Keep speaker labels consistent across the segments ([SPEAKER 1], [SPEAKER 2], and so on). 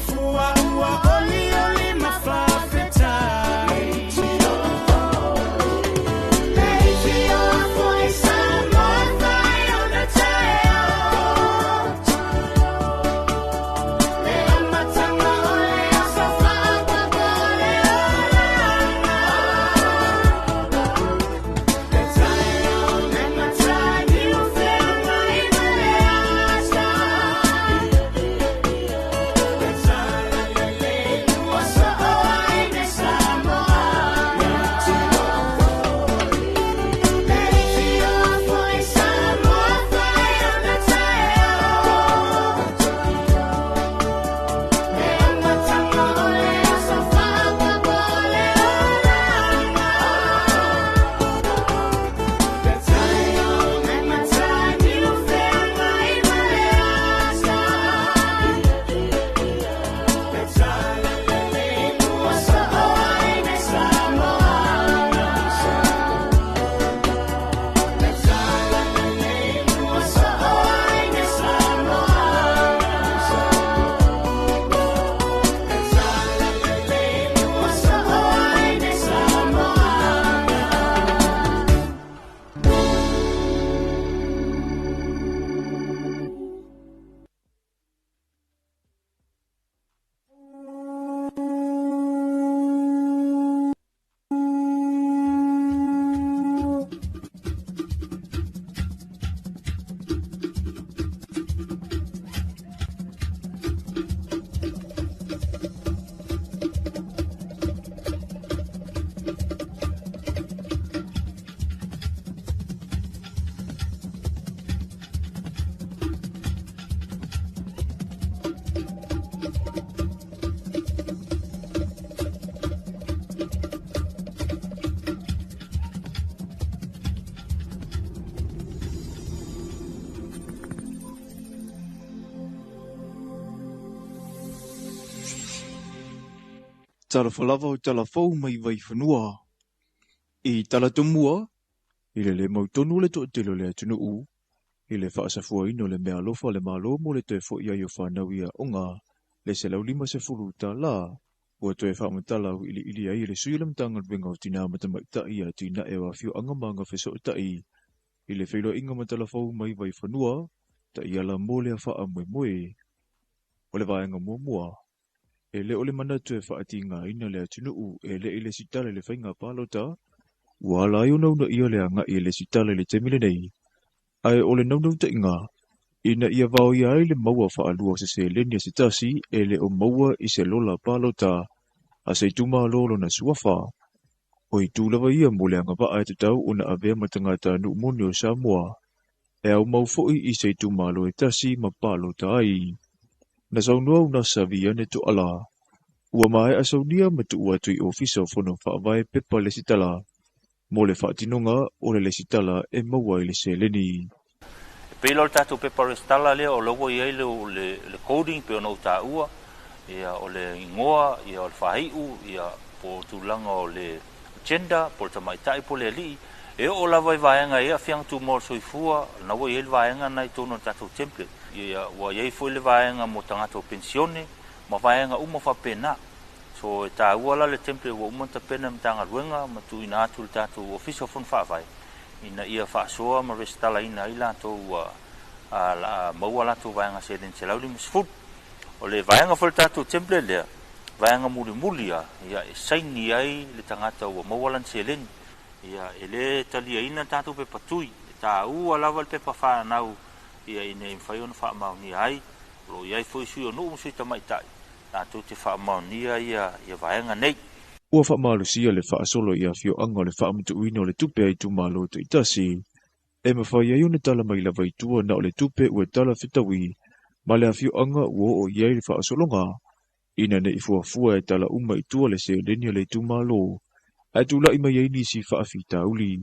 [SPEAKER 1] Soifua ua olioli ma faafetai. Le ifioa foi Samoa fai ona taeao. Le amataga o le aso faaopoopo o le olaga. Le taeao le mataniu feagai ma le aso. Le talalelei ua soo ai le Samoa. Le ifioa foi Samoa fai ona taeao. Le amataga o le aso faaopoopo o le olaga. Le taeao le mataniu feagai ma le aso. Le talalelei ua soo ai le Samoa. Le talalelei ua soo ai le Samoa. Le talalelei ua soo ai le Samoa.
[SPEAKER 2] Talofa lava o tala fou mai Vaifanua. I tala tomua, i le le mautonu o le toatele o le atunuu, i le faasafuaina o le meaalofa a le Malo mo le toe fo'i ai o fanau i aoga, le $150, ua toe faamatala auiliili ai e le sui o le Matagaluega o Tinā ma Tamaitai atinae o afioaga ma agafesootai i le feiloaiga ma tala fou mai Vaifanua, taiala mo lea faamoemoe. O le vaega muamua, e le o le manatu e faatigaina le atunuu e le i lesitala i le faiga palota, ua ala ai ona uunaia le agai e lesitala i le taimi lenei, ae o le naunautaiga, ina ia vaoia ai le maua faalua o se seleni a se tasi e le o maua i se lola palota a se itumalo lona suafa. O itu lava ia mo le agavaa e tatau ona avea ma tagatanuu moni o Samoa, e aumau foi i se itumalo e tasi ma palota ai. Na saunoa Unasa Viane Toala, ua maea saunia ma tuu atu i Ofisa o Fono Faavae pepa lesitala mo le faatinoga o le lesitala e maua ai le seleni.
[SPEAKER 3] E pei la o le tatou pepa resitala lea o la ua i ai le, le, le coding pei ona ou taua, ia, o le igoa, ia, o le faaiu, ia, po o tulaga o le gender, po o le tamaitai po o le alii, e oo lava i vaega e aafiaga tumau o le soifua, na ua i ai le vaega na i totonu o le tatou template. Ia, ua i ai foi le vaega mo tagata o penisione ma vaega uma faapena. So e taua la le template ua uma ona tapena e Matagaluega ma tuuina atu i le tatou Ofisa o Fono Faavae ina ia faasoa ma resitalaina ai latou ua la maua latou vaega seleni 150. O le vaega foi o le tatou template lea, vaega mulimuli lava, ia, e saini ai le tagata ua maua lana seleni. Ia, e le taliaina le tatou pepa tui, e taua lava le pepa fanau ia ina ia mafai ona faamaonia ai. O lo o i ai foi sui o nuu ma sui tamaitai latou te faamaonia ia, ia vaega nei.
[SPEAKER 2] Ua faamalosia le faasolo i afioaga o le faamatuuina o le tupe a itumalo taitasi, e mafai ai ona tala mai lava i tua na o le tupe ua tala fetaui ma le afioaga ua oo i ai le faasologa, ina ne i fuafua e tala uma i tua le seleni a le itumalo, ae tulai mai ai nisi faafitauli.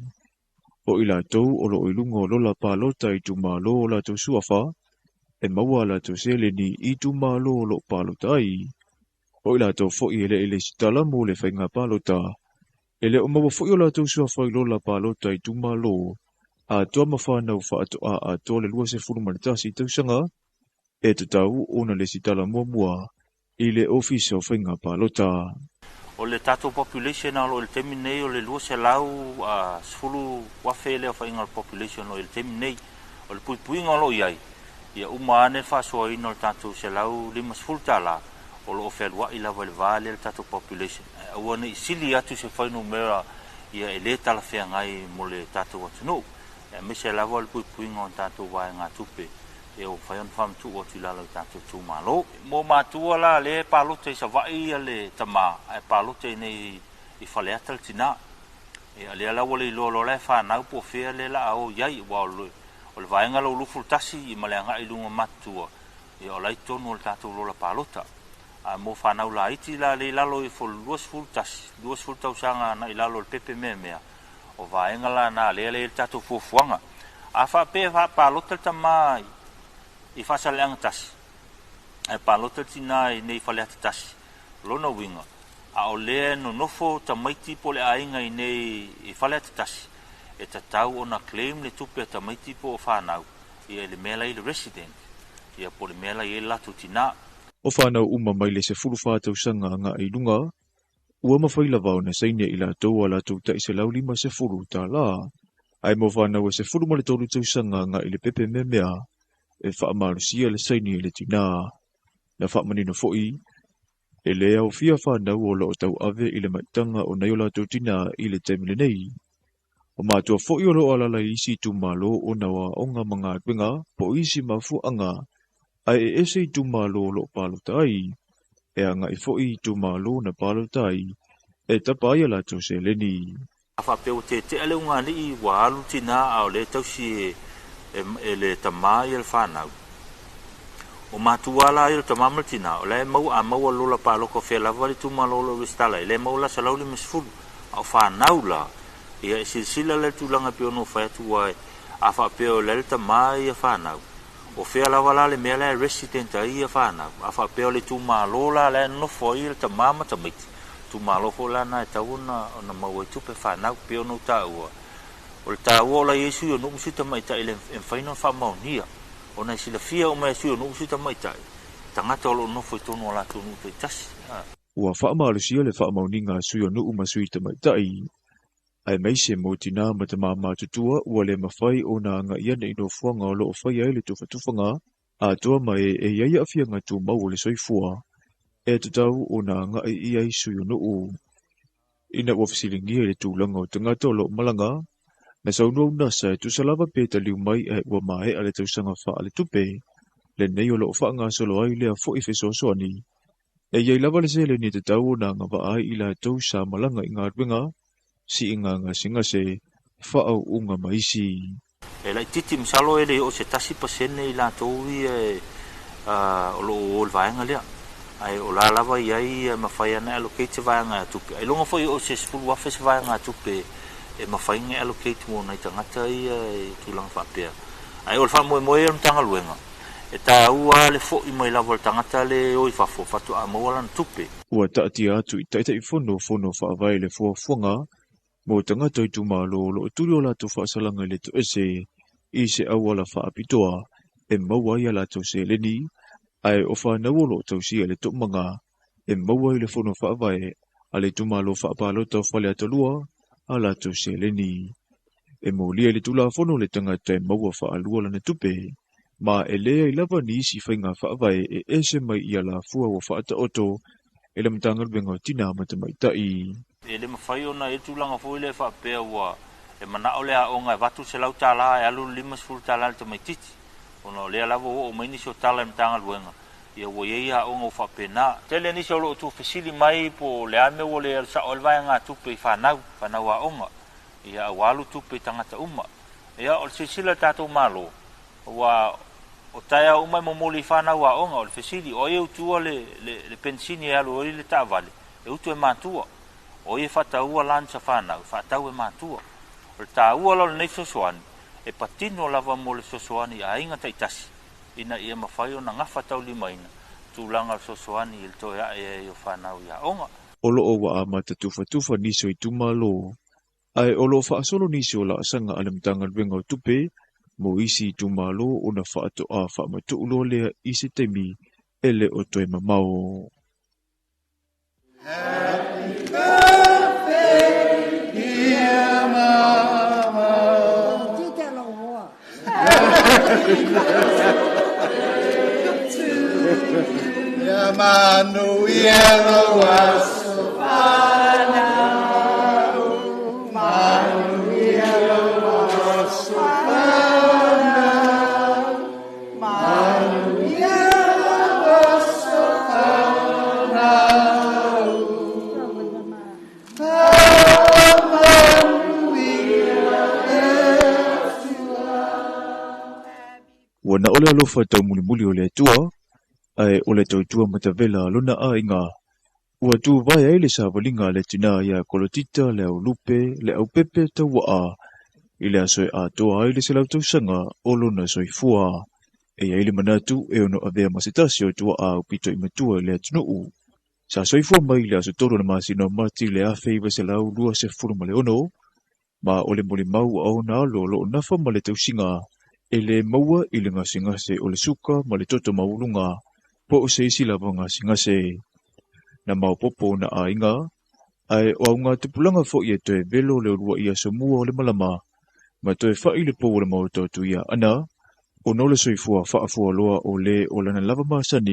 [SPEAKER 2] O i latou o lo o i luga o lola palota i itumalo o latou suafa, e maua a latou seleni i itumalo o lo o palota ai. O i latou foi e le i lesitala mo le faiga palota, e le o maua foi o latou suafa i lola palota i itumalo, atoa ma fanau faatoa atoa le 21 tausaga, e tatau ona lesitala muamua i le Ofisa o Faiga Palota.
[SPEAKER 3] O le tatou population o lo o i le taimi nei o le 210,000 le aofaiga o le population o lo o i le taimi nei. O le puipuiga o lo o i ai, ia uma ane le faasoaina o le tatou $150 o lo o fealuai lava i le va lea le tatou population. Ae aua ne i sili atu se fuainumera ia e lē talafeagai mo le tatou atunuu, aemaise lava o le puipuiga o tatou vaegatupe e ua mafai ona faamatuu atu i lalo i tatou itumalo. Mo matua la lea e palota i Savaii ia le tamā ae palota iinei i Faleata le tinā. Ia lea la ua le iloa loa la e fanau po o fea lea o le a o i ai, aua o le vaega lou 21 ma le agai i luga matutua, ia o la i totonu o le tatou lola palota. Ae mo fanau laiti la lea i lalo ifo o le 21, 20 tausaga agai i lalo o le pepe meamea, o vaega lana lea la i ai le tatou fuafuaga. A faapea e faapalota le tamā i Faasaleleaga 1, ae palota le tinā iinei i Faleata 1, o lona uiga, a o lea e nonofo tamaiti po o le aiga iinei i Faleata 1, e tatau ona claim le tupe a tamaiti po o fanau ia i le mea la i le resident, ia po o le mea la i ai le latou tinā.
[SPEAKER 2] O fanau uma mai le 14 tausaga agai i luga, ua mafai lava ona saini e i latou a latou tai $150, ae mo fanau e 13 tausaga agai i le pepe meamea, e faamalosia le saini e le tinā. Na faamanino foi, e lē aofia fanau o lo o tauave i le maitaga o nai o latou tinā i le taimi lenei. O matua foi o lo o alaala i isi itumalo ona o aoga ma galuega po o isi mafuaaga, ae e ese itumalo o lo o palota ai, e agai foi i itumalo na palota ai e tapa ai a latou seleni.
[SPEAKER 3] A faapea ua tetea le ugāli'i ua alu le tinā a o lea e tausi e le tamā ia le fanau. O matua la ia o le tamā ma le tinā, o la e maua a maua le lola palota o fea lava le itumalo o lo o resitala ai, o lea e maua la $150. A o fanau la, ia e silasila la i le tulaga e pei ona ou fai atu aua a faapea o la e le tamā ia fanau, o fea lava la le mea la e resident ai ia fanau. A faapea o le itumalo la la e nonofo ai le tamā ma tamaiti, itumalo foi lana e tatau ona maua ai tupe fanau. E pei ona ou taua, o le taua o la e i ai sui o nuu ma sui tamaitai e mafai ona faamaonia, ona e silafia uma e sui o nuu ma sui tamaitai tagata o lo o nonofo i totonu o latou nuu taitasi.
[SPEAKER 2] Ua faamalosia le faamaoniga a sui o nuu ma sui tamaitai, aemaise mo tinā ma tamā matutua ua le mafai ona agaia nei nofoaga o lo o faia ai le tufatufaga atoa ma e e i ai aafiaga tumau o le soifua e tatau ona agai i ai sui o nuu. Ina ua fesiligia i le tulaga o tagata o lo o malaga, na saunoa Unasa e tusa lava pe taliu mai ae ua maea le tausaga faaletupe lenei o lo o faagasolo ai lea foi fesoasoani. E i ai lava le seleni e tatau ona agavaa ai i latou sa malaga i galuega, siiga gasegase, faauuga ma isi.
[SPEAKER 3] E laitiiti masalo e le oo i se 1% i latou ia o lo o o i le vaega lea. Ae o la lava i ai e mafai ona allocate se vaegatupe. Ailoga foi e oo i se 10,000 se vaegatupe e mafai ona allocate mo nai tagata ia i tulaga faapea. Ae o le faamoemoe o le Matagaluega, e taua le foi mai lava o le tagata lea e o i fafo faatoa maua lana tupe.
[SPEAKER 2] Ua taatia atu i Taitaifono o Fono Faavae le fuafuaga mo tagata o itumalo o lo o tuli o latou faasalaga i le toese i se auala faapitoa e maua ai a latou seleni, ae o fanau o lo o tausia i le toomaga e maua i le Fono Faavae a le itumalo faapalota o Faleata 2 a latou seleni. E molia i le Tulafono le tagata e maua faalua lana tupe, ma e leai lava nisi faiga faavae e ese mai i alafua ua faataoto e le Matagaluega o Tinā ma Tamaitai.
[SPEAKER 3] E le mafai ona i ai le tulaga foi lea e faapea ua e manao le aoga e avatu le $100 ae alu le $50 i le tamaitiiti, ona o lea lava ua oo mai nisi o tala i le Matagaluega, ia ua i ai aoga ua faapena. Tele nisi o lo o tuufesili mai po o le a le mea ua le alu sao ai le vaegatupe i fanau, fanau aoga, ia ae ua alu tupe i tagata uma. Ia o le silasila a le tatou Malo, aua o taeao uma e momoli i fanau aoga, o le fesili, o ai e utua le penisini e alu ai le taavale, e utu e matua. O ai e faataua lunch a fanau, e faatau e matua. O le taua la o lenei fesoasoani, e patino lava mo le fesoasoani i aiga taitasi, ina ia mafai ona gafataulimaina tulaga o le fesoasoani i le toe ae ai o fanau i aoga.
[SPEAKER 2] O lo o ua amata tufatufa nisi o itumalo, ae o lo o faasolo nisi o laasaga a le Matagaluega o Tupe mo isi itumalo ona faatoa faamatuu loa lea i se taimi e le o toe mamao.
[SPEAKER 1] Happy birthday, dear Mama. Happy birthday to you. Ia manuia lou aso fanau, manuia lou aso fanau, manuia lou aso fanau. Faamanuia le Atua.
[SPEAKER 2] Ua na o le alofa taumulimuli o le Atua, ae o le tautua matavela a lona aiga, ua tuvae ai le savaliga a le tinā iā Kolotita Leaulupe Leaupepe Tauaa i le aso e atoa ai le 100 tausaga o lona soifua. E i ai le manatu e ono avea ma se tasi o tuaa aupito i matua i le atunuu. Sa soifua mai i le aso 3 o le masina o Mati i le 1926, ma o le molimau a ona alo o lo o nafa ma le tausiga e le maua i le gasegase o le suka ma le toto maualuga po o se isi lava gasegase. Na maopoopo ona aiga, ae o augatupulaga foi e toe velo le uluai aso mua o le malama ma toe fa'i le pou o le maota o Tuiaana, ona o le soifua faafualoa o lē o lana lava masani.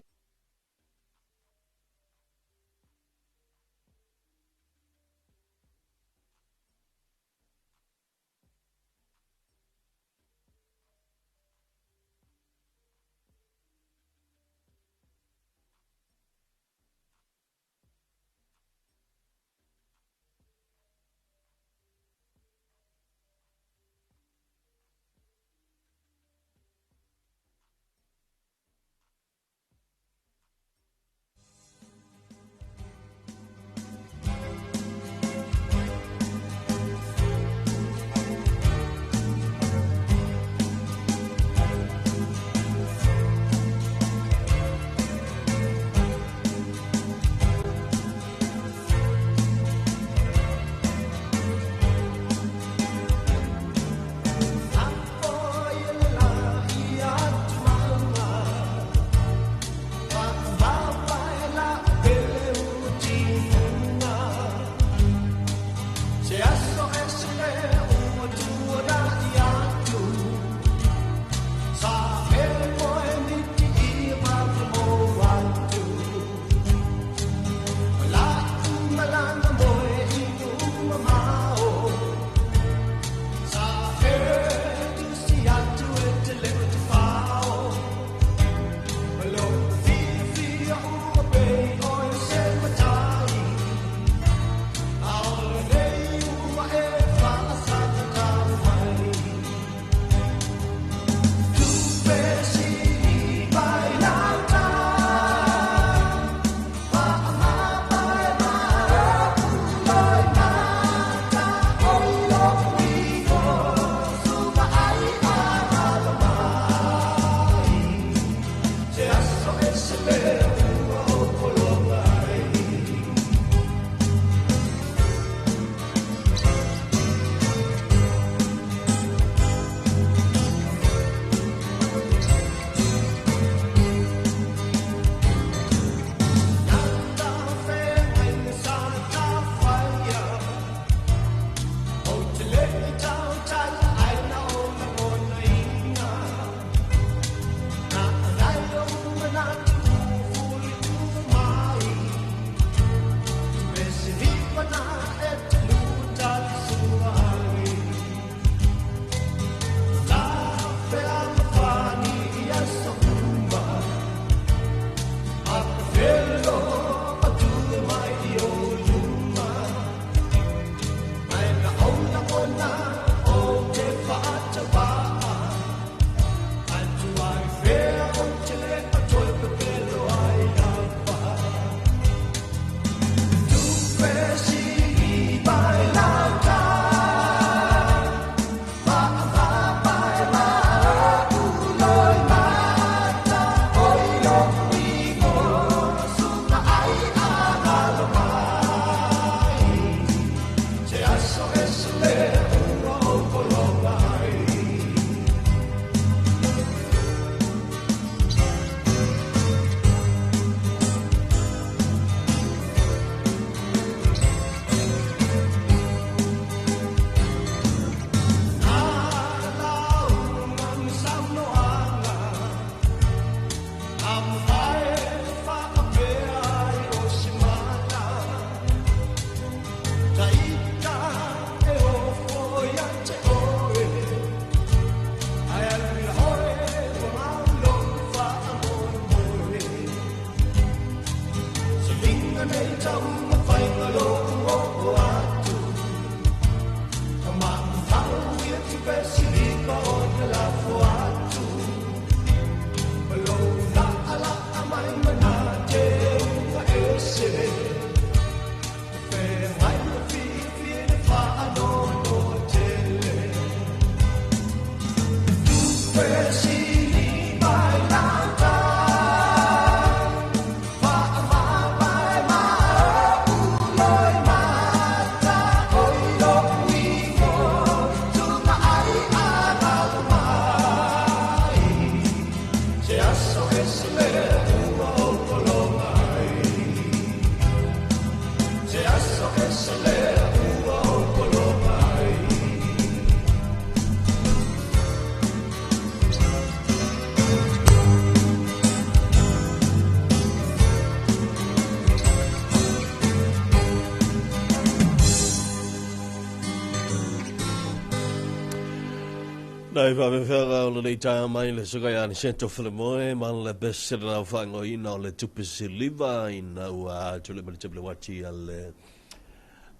[SPEAKER 4] Nai faafefeaga o lenei taeao mai le suka ia Aniceto Falemoe ma le pese na faaigoaina o le tupe siliva ina ua tule mai le table uati a le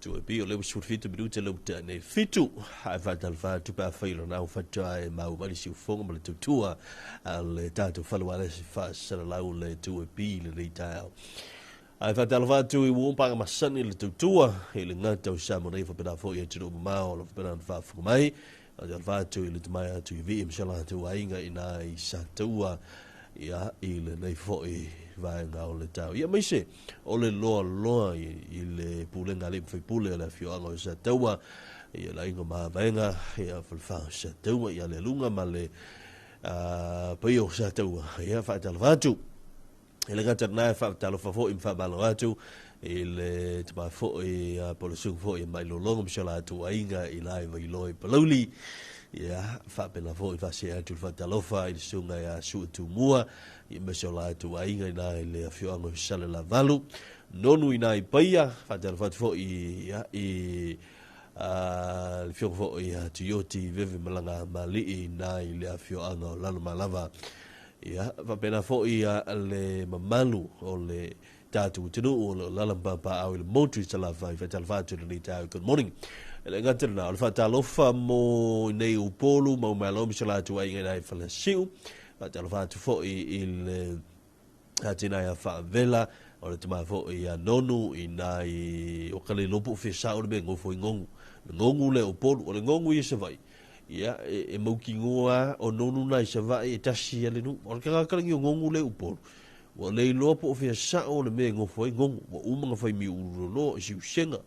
[SPEAKER 4] 2AP o lea ua 17 minute le ua tea nei fitu ae faatalofa atu pe afai o lena ua faatoa e maua mai le siufofoga ma le tautua a le tatou fale ualesi faasalalau le 2AP i lenei taeao. Ae faatalofa atu i ua paga masani le tautua i le gata o Samoa nei faapena foi i atunuu mamao o lo o faapena ona faafofoga mai. Faatalofa atu i le tamae atu i Vii ma si o latou aiga i ina i Sataua ia, i lenei foi vaega o le tau. Ia aemaise o le loaloa i le pulega a alii ma faipule o le afioaga o Sataua, ia le aiga Mavaega, ia falefa o Sataua, ia le aluga ma le paia o Sataua. Ia faatalofa atu. E le gata lena e faatalofa foi ma faamalo atu i le tama foi po o le susuga foi a Mailologa ma si o latou aiga i la i Vailoa i Palauli. Ia, faapena foi faasee atu le faatalofa i le susuga ia Sua Tumua ia ma si o latou aiga i la i le afioaga o Salelavalu. Nonu i nai Paia, faatalofa atu foi ia, i le afioga foi ia Tuioti Veve Malaga Malii i na i le afioaga o Lalomalava. Ia, faapena foi le mamalu o le tatou atunuu o lo o alaala ma papaaao i le motu i Salafai, faatalofa atu i lenei taeao, good morning. E le gata i lena, o le faatalofa mo nei Upolu ma Umalo ma si o latou aiga i ina i Falasiu, faatalofa atu foi i le atinae ia Faavela, o le tama foi ia Nonu i ina i o ka le iloa po o fea sao le mea e nofo ai Gogu. Le Gogu lea o Upolu, o le Gogu ia i Savaii, Ia, e mautinoa a o nonu na i Savaii e tasi a le nuu. O le tagata lenei o nonu le Upolu, ua le iloa po o fea sao le mea e nofo ai nonu. Ua uma ona fai miuulu loloa i siusega.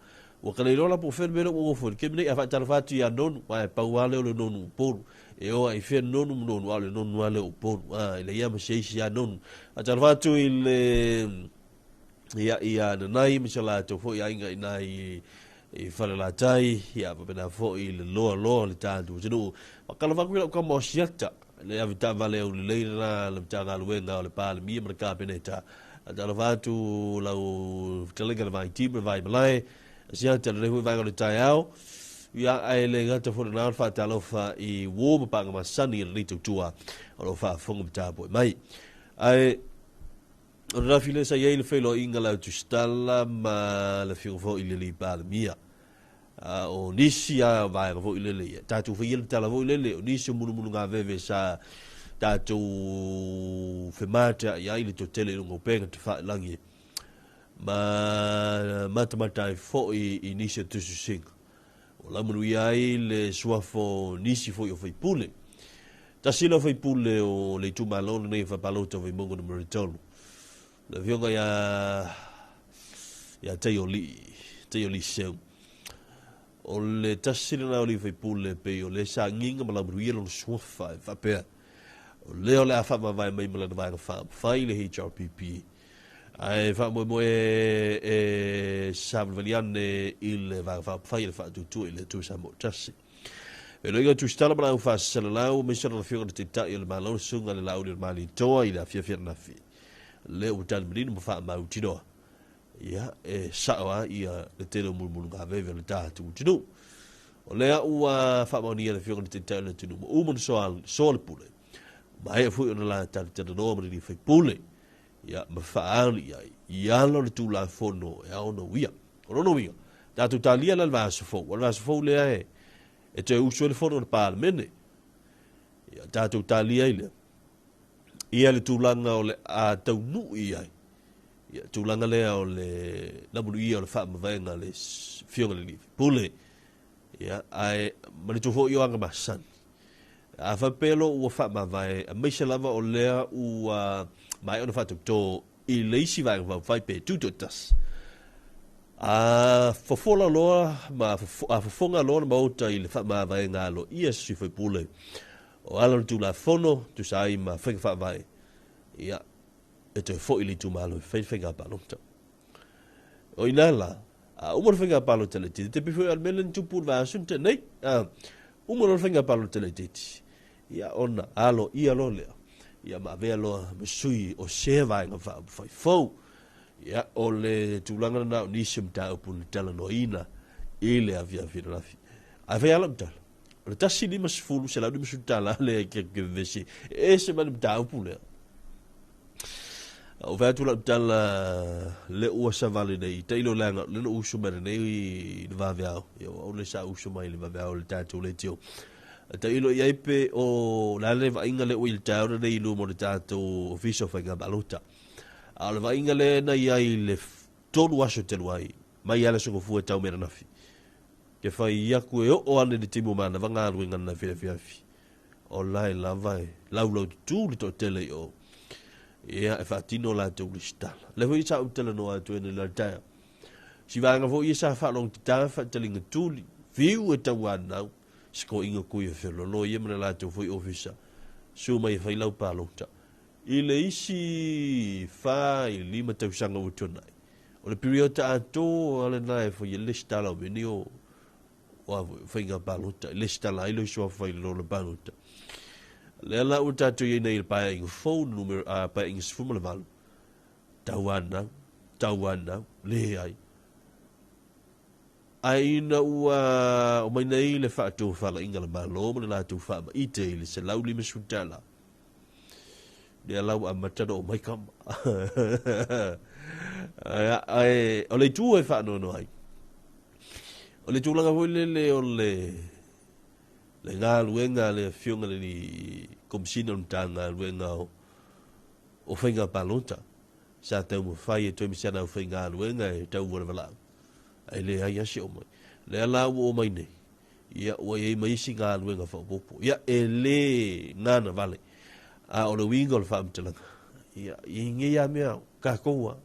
[SPEAKER 4] Ua ka le iloa la po o fea le mea lea ua nofo ai i le taimi nei. Ae faatalofa atu ia Nonu, aua e pau lava lea o le nonu Upolu. E o lava i fea nonu ma nonu, a o le nonu lava lea o Upolu. A, e leai lava ma se isi a nonu. Faatalofa atu i le ia, ia Nanai ma si o latou foi aiga i ina i i Falelatai, ia faapena foi i le loaloa o le tatou atunuu. Faatalofa atu i lau tama o Siata, le ave taavale aulelei lena le Matagaluega o le Palemia ma le Kapeneta. Faatalofa atu lau fetalaiga le Vaiti ma le Vaimalae, Siata lenei foi vaega o le taeao. Ia, ae le gata foi lena o le faatalofa i uo ma paaga masani i lenei tautua o lo o faafofoga ma tapuai mai. Ae O le lafi lea sa i ai le feiloaiga le Autusitala ma le afioga foi i le alii Palemia. O nisi lava o vaega foi lele ia, tatou faia le tala foi lele, o nisi o mulumulugaveve sa tatou femateai ai le toatele i luga o upega tafailagi ma matamata ai foi i nisi o tusitusiga. Ua laumanuia ai le suafa o nisi foi o faipule. Tasi lea faipule o le itumalo lenei o Faapalota o Vaimauga numera 3, le afioga ia ia Taiolii, Taiolii Seu. O le tasi lena o alii faipule pei o lea sa agiga ma laumanuia lona suafa e faapea, o lea o le a faamavae mai ma lana vaega faaupufai le HRPP Ae faamoemoe e savalivali ane i le Vaega Faaupufai e le Faatuatua i le Atua Samoa Tasi. Feiloaiga Tusitala ma Lau Faasalalau, aemaise lana Afioga i le Taitai o le Malo, le Susuga i le Laauli o le Malietoa i le afiafi ananafi. Lea ua tali manino ma faamautinoa, ia, e sao lava ia le tele o mulumulugaveve o le tatou atunuu. O lea ua faamaonia e le Afioga i le Taitai o le atunuu, ua uma ona soa le pule, maea foi ona la talatalanoa ma le alii faipule, ia, ma faaali i ai i ala o le Tulafono e ao ona uia. O lona uiga, tatou talia la le vaiaso fou, o le vaiaso fou lea e, e toe usu ai le fono a le Palemene. Ia, tatou talia ai lea, ia le tulaga o le a taunuu i ai, ia, tulaga lea o le lamuluia o le faamavaega a le Afioga i le Alii Faipule, ia, ae manatua foi o aga masani. A faapea loa ua faamavae, aemaise lava o lea ua maea ona faatauto i le isi Vaega Faaupufai pe tutoatasi. A fofola loa ma a fofoga loa le Maota i le faamavaega aloaia a se sui faipule o ala o le Tulafono tusa ai ma faiga faavae, ia, e toe foi i le itumalo e fai le faiga palota. O ina la, a uma le faiga palota laitiiti, te pei foi o le mea lea na tupu i le vaiaso na tea nei, a uma loa le faiga palota laitiiti, ia ona aloaia loa lea, ia ma avea loa ma sui o sea Vaega Faaupufai fou. Ia, o le tulaga lena o nisi o mataupu na talanoaina i le afiafi ananafi. Ae fai lava lau tala, o le 150, $150 lea e kevesi, e ese mai le mataupu lea. Ua fai atu lau tala le ua savali nei, tailo leaga o lea na usu mai nei i le vaveao. Ia o au le sa usu mai i le vaveao i le tatou leitio. Tailo i ai pe o le a le vaaiga lea ua i le taeao lenei i luma o le tatou Ofisa o Faiga Palota. A o le vaaiga lea na i ai i le 3 aso talu ai, mai lava le Aso Gafua e tau mai ananafi. Ke fai aku e oo ane i le taimi o manava galuega ananafi afiafi. O lae lava e laulaututu le toatele i o. Ia, e faatino latou resitala. Lea foi sa ou talanoa atu ai nei i le taeao. Si vaega foi ia sa faalogotata faataliga tuli, fiu e tauanau, si toeaina kui e feololo ia ma le latou foi ofisa, susu mai e fai lau palota. I le isi 4 i le 5 tausaga ua tuanai, o le piriota atoa lena e fai ai le resitala o mea nei o o a foi, faiga palota, e lesitala ai lou suafa i le lola palota. Lea la ua tatou i ai nei i le paeaiga fou, numera, a, paeaiga 18, tauanau, tauanau, leai. Ae ina ua omai nei le faatofalaiga a le Malo ma le latou faamaite i le $150, lea la ua amata ona omai kama. Ae o le itu e faanoanoa ai, o le tulaga foi lele o le le galuega a le Afioga i le Komesina o le Matagaluega o Faiga Palota, sa taumafai e toe ma si ana aufaigaluega e tau valaau, ae leai lava se omai. Lea la ua omai nei, ia ua i ai ma isi galuega faaopoopo. Ia e le gana vale, a o le uiga o le faamatalaga, ia i nei lava mea tatou a,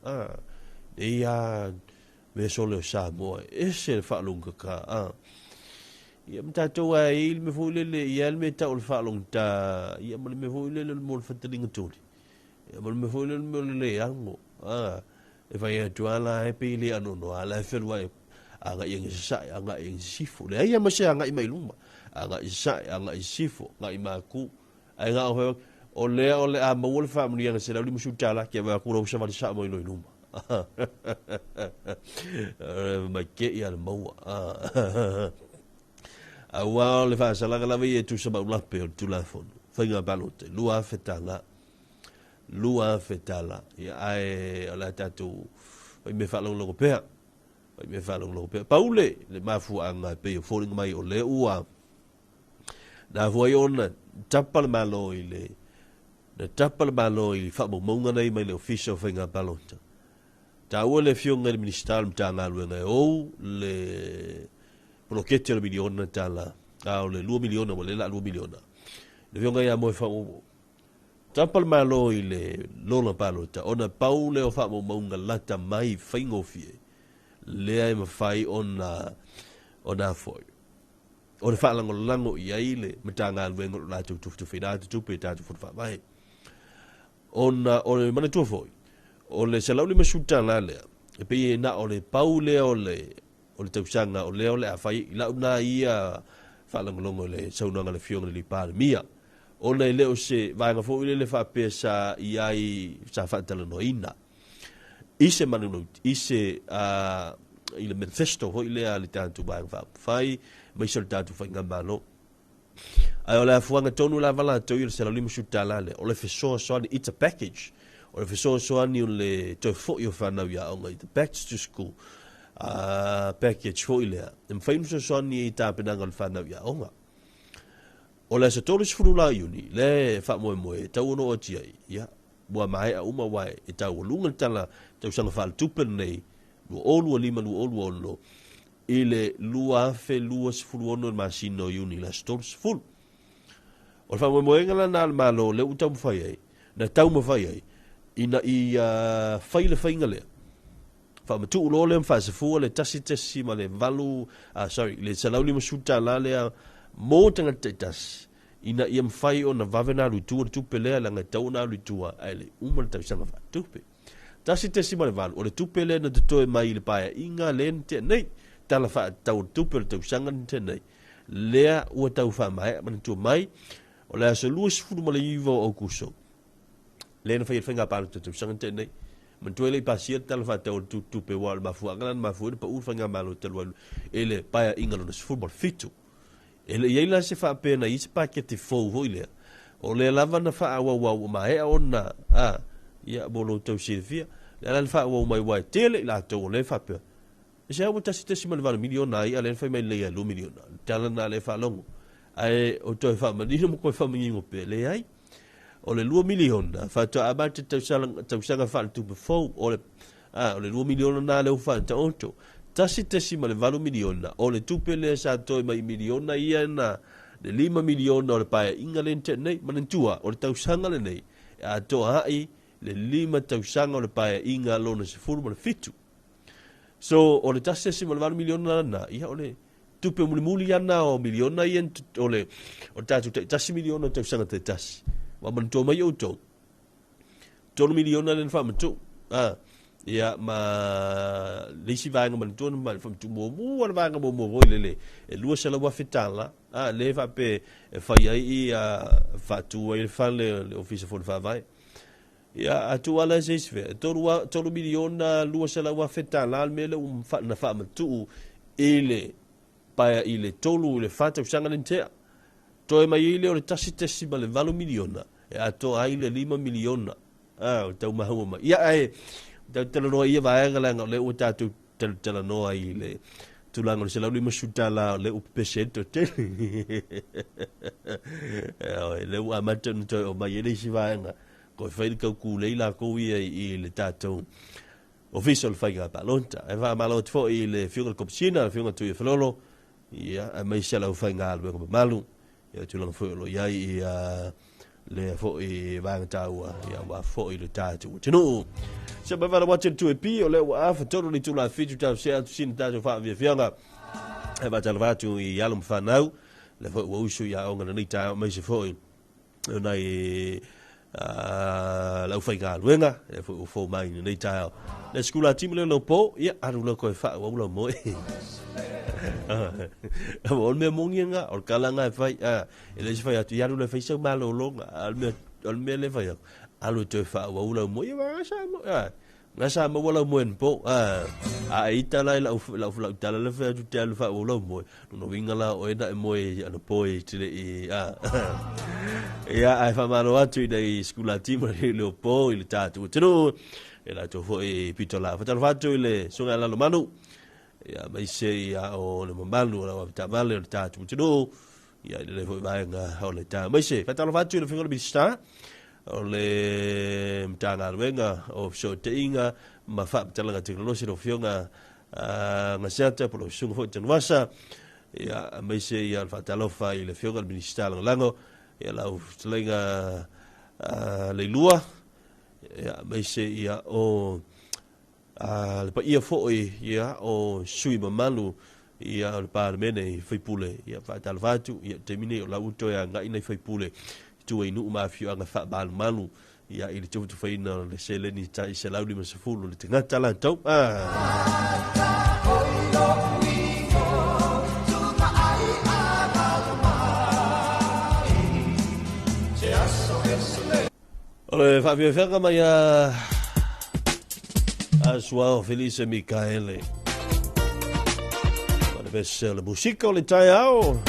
[SPEAKER 4] nei lava mea sole o Samoa, e ese le faalogogata, a. Ia ma tatou a i le mea foi lele, ia le mea e tau o le faalogogata, ia ma le mea foi lele o le mea o le fataliga tuli, ia ma le mea foi lele o le mea o le leago, a. E fai atu lava la e pei e le anoanoa, la e feluai agai i sasae, agai i sisifo. Leai lava ma se agai mai luma, agai i sasae, agai i sisifo, agai i maku. Ae na o fai o lea o le a maua le faamanuiaga $150, ke vaai atu lau savali sao mai loa i luma. Mai kei a le maua. Aua o le faasalaga lava ia e tusa ma ulape o le Tulafono, faiga palota, $2,000. $2,000. Ia, ae o le a tatou fai mea faalogologo pea. Fai mea faalogologo pea. Paule le mafuaaga e pei o foliga mai o lea ua na afua ai ona tapa le Malo i le na tapa le Malo i faamaumauga nei mai le Ofisa o Faiga Palota. Taua le Afioga i le Minisita o le Matagaluega e ou le poloketi o le miliona tala, a o le $2 miliona, ua le la $2 miliona. Le Afioga ia Moe Faaoooo. Tapa le Malo i le lola palota ona pau lea o faamaumauga lata mai faigofie lea e mafai ona ona foi ona faalagolago i ai le Matagaluega o lo latou tufatufaina atu tupe i tatou fono faavae. Ona o le manatua foi, o le $150 lea, e pei e na o le pau lea o le o le tausaga o lea o le a fai i lau na ia faalogologo i le saunoaga a le Afioga i le Palemia, ona e le o se vaega foi lele faapea sa i ai sa faatalanoaina i se manunu i se i le manifesto foi lea a le tatou Vaega Faaupufai aemaise o le tatou faigamalo. Ae o le afuaga tonu lava latou i le $150 lea, o le fesoasoani, it's a package. O le fesoasoani o le toe foi o fanau i aoga, i the back to school package foi lea, e mafai ona fesoasoani i tapenaga o le fanau i aoga. O le aso 30 la o Iuni, lea e faamoemoe e tau ona oo atu i ai, ia, ua maea uma aua e taualuga le tala tausaga faaletupe lenei 2025/2026 i le 2026 i le masina o Iuni i le aso 30. O le faamoemoega la lena a le Malo lea ua taumafai ai, na taumafai ai ina ia fai le faiga lea, faamatuu loa lea ma faasafua le 1.8, sorry, le $150 lea mo tagata taitasi, ina ia mafai ona vave ona alu i tua le tupe lea, leaga e tatau ona alu i tua ae le i uma le tausaga faaletupe. 1.8, o le tupe lea na totoe mai i le paeaiga lea na tea nei, tala faatatau o le tupe o le tausaga na tea nei, lea ua tau faamaea manatua mai, o le aso 29 o Aukuso, lea na faia le faiga palota tausaga na tea nei. Manatua e le i pasia le tala faatatau o le tupe, aua o le mafuaaga la na mafua ai ona pau le faigamalo talu ai i le paeaiga lona 17. E le i ai la se faapea na i ai se paketi fou foi lea, o lea lava na faaauauau ua maea ona, a, ia, mo lo outou silafia, lea la na faaauau mai aua e tele i latou o lea e faapea, E se ua 1.8 miliona ai, a o lea na fai mai lelei lava e 2 miliona. O le tala lena lea e faalogo. Ae o toe faamanino ma toe faamanino pea, leai. O le 2 miliona faatoa amata le tausaga, tausaga faaletupe fou, o le, a, o le 2 miliona lena lea ua faataoto. 1.8 miliona, o le tupe lea sa toe mai i miliona ia na, le 5 miliona o le paeaiga lea na tea nei. Manatua, o le tausaga lenei, e atoa ai le 5 tausaga o le paeaiga lona 17. So, o le 1.8 miliona lena, ia o le tupe mulimuli ana o miliona ia o le o le tatou tai 1 miliona tausaga taitasi. Ua manatua mai outou. 3 miliona lea na faamatuu. Ah, ia ma le isi vaega manatua na faamatuu muamua le vaega muamua foi lele e 200,000 tala ah, le faapea e fai ai ia faatu ai le fale le ofisa fono faavae. Ia, a tuu ala se isi fea, 3 miliona 200,000 tala le mea lea ua na faamatuu i le paea i le 3 i le 4 tausaga lea na tea. Toe mai ai lea o le 1.8 miliona e atoa ai le 5 miliona. Ah, o tau mahaua mai. Ia, ae tau talanoa i ia vaega leaga o lea ua tatou talanoa i le tulaga o le 150 tala o lea ua pepese ai le toatele. Lea ua amata ona toe aumai ai le isi vaega. Koe fai le taukulei lakou ia i le tatou Ofisa o le Faiga Palota. E faamalo atu foi i le Afioga i le Komisina, le Afioga Tuia Felolo, ia, aemaise lau faigaluega mamalu, ia, tulaga foi o lo o i ai ia lea foi vaega taua, ia, aua foi le tatou atunuu. Se mai vala watu tu e pi, o lea ua afa tolu le itula fitu tau se atu sina tatou faafiafiaga. E faatalofa atu i alo ma fanau, lea foi ua usu i aoga lenei taeao, aemaise foi o nai le aufaigaluega e foi ua fou mai lenei taeao. Le sikula timu leo po, ia alu leo koe faaauau lau moe. O le mea moni nga, o le tala nga e fai, e le se fai atu, ia alu leo fai sau malologa, a o le mea le fai atu, alu e toe faaauau lau moe, ia wa sa mo, Nga sa maua lau moe anapo, a a e ita la i lau lau lau tala le fai atu te alu faaauau lau moe, lona uiga la o oe na e moe anapo e te le i a ia ae faamalo atu i nai sikulati ma le leopo i le tatou atunuu e latou foi pito la. Faatalofa atu i le susuga ia Lalomanu, ia aemaise ia o le mamalu o lau avetaavale o le tatou atunuu, ia i lenei foi vaega o le taeao. Aemaise faatalofa atu i le Afioga i le Minisita o le Matagaluega o Fesootaiga ma Faamatalaga Tekonolosi, lau Afioga Gaseata, po o lau Susuga foi Tanuvasa, ia, aemaise ia le faatalofa i le Afioga i le Minisita Lagolago, ia lau fetalaiga Leilua, ia, aemaise ia o le paia foi ia o sui mamalu ia o le Palemene i faipule, ia faatalofa atu ia taimi nei o la ua toe agai nai faipule i tua i nuu ma afioaga faamalumalu ia i le tufatufaina o le seleni tai 150 le tagata latou. O le faafiafiaga mai a João Felice Mikaele. Ma le pese o le musika o le taeao.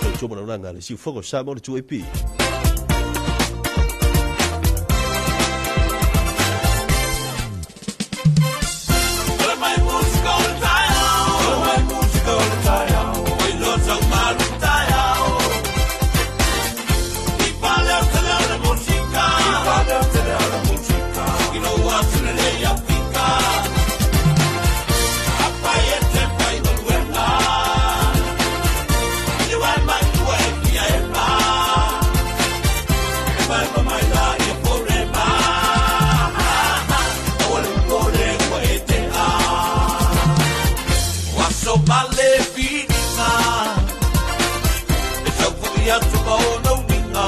[SPEAKER 4] Tautua manaunanga le siufogo Samoa le 2AP.
[SPEAKER 1] aso ma ona uiga.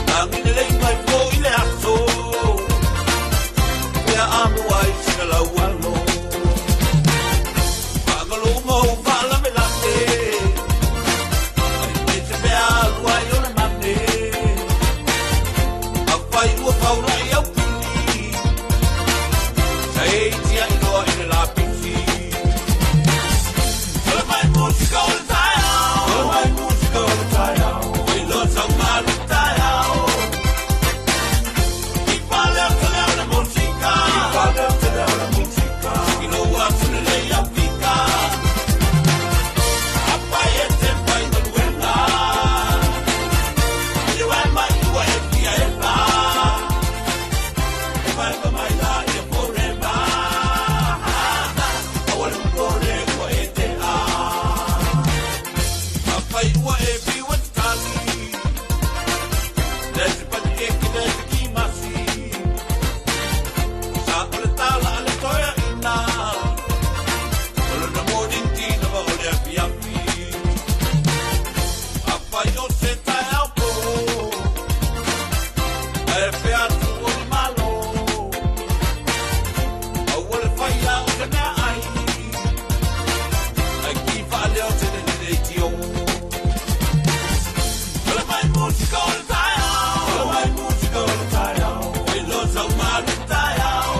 [SPEAKER 1] Lagi lelei mai foʻi le aso, pea amo ai sina laualo. Faagalouga ou faalavelave, ai se pea alu ai o le mate. Afai ua faulaʻi au pili, sa e tiaʻiloa i le lapisi. Ola mai musika o le taeao, ola mai musika o le taeao, oi loa saumalu taeao. I pale o te leo le musika, i pale o te leo le musika, i lou aso lelei au fika. Apai e te fai galuega, i uae mai ua e fia eva. E mai ma mai la ia forever. Aua le popole ua e te a. Afai ua e fiu e tatali, le se panikeke le se kimasi. Sa o le tala a le toeaʻina, o lona morning lava o le afiafi. Afai o se taeao pō, ae pea atu o le Malo, aua le faia o se meaai, ae ki faaleo te le leitio. Ola mai musika o le taeao, ola mai musika o le taeao, oi loa saumalu taeao.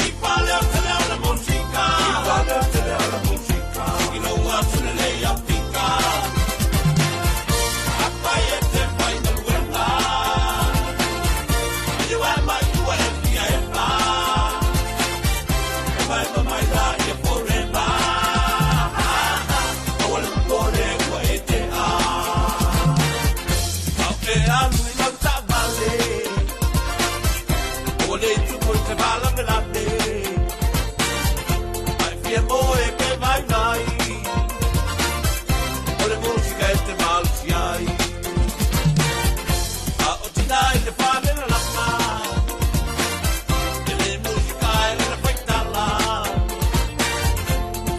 [SPEAKER 1] I pale o te leo le musika, i pale o te leo le musika, i lou aso lelei au fika. Apai e te fai galuega, i uae mai ua e fia eva. E mai ma mai la ia forever. Aua le popole ua e te a. Au e alu i lau taavale, ua le tupu i te faalavelave. Ae fia moe pe vaivai, o le musika e te malosi ai. A o tina i le fale lalama, e le musika e le faitala.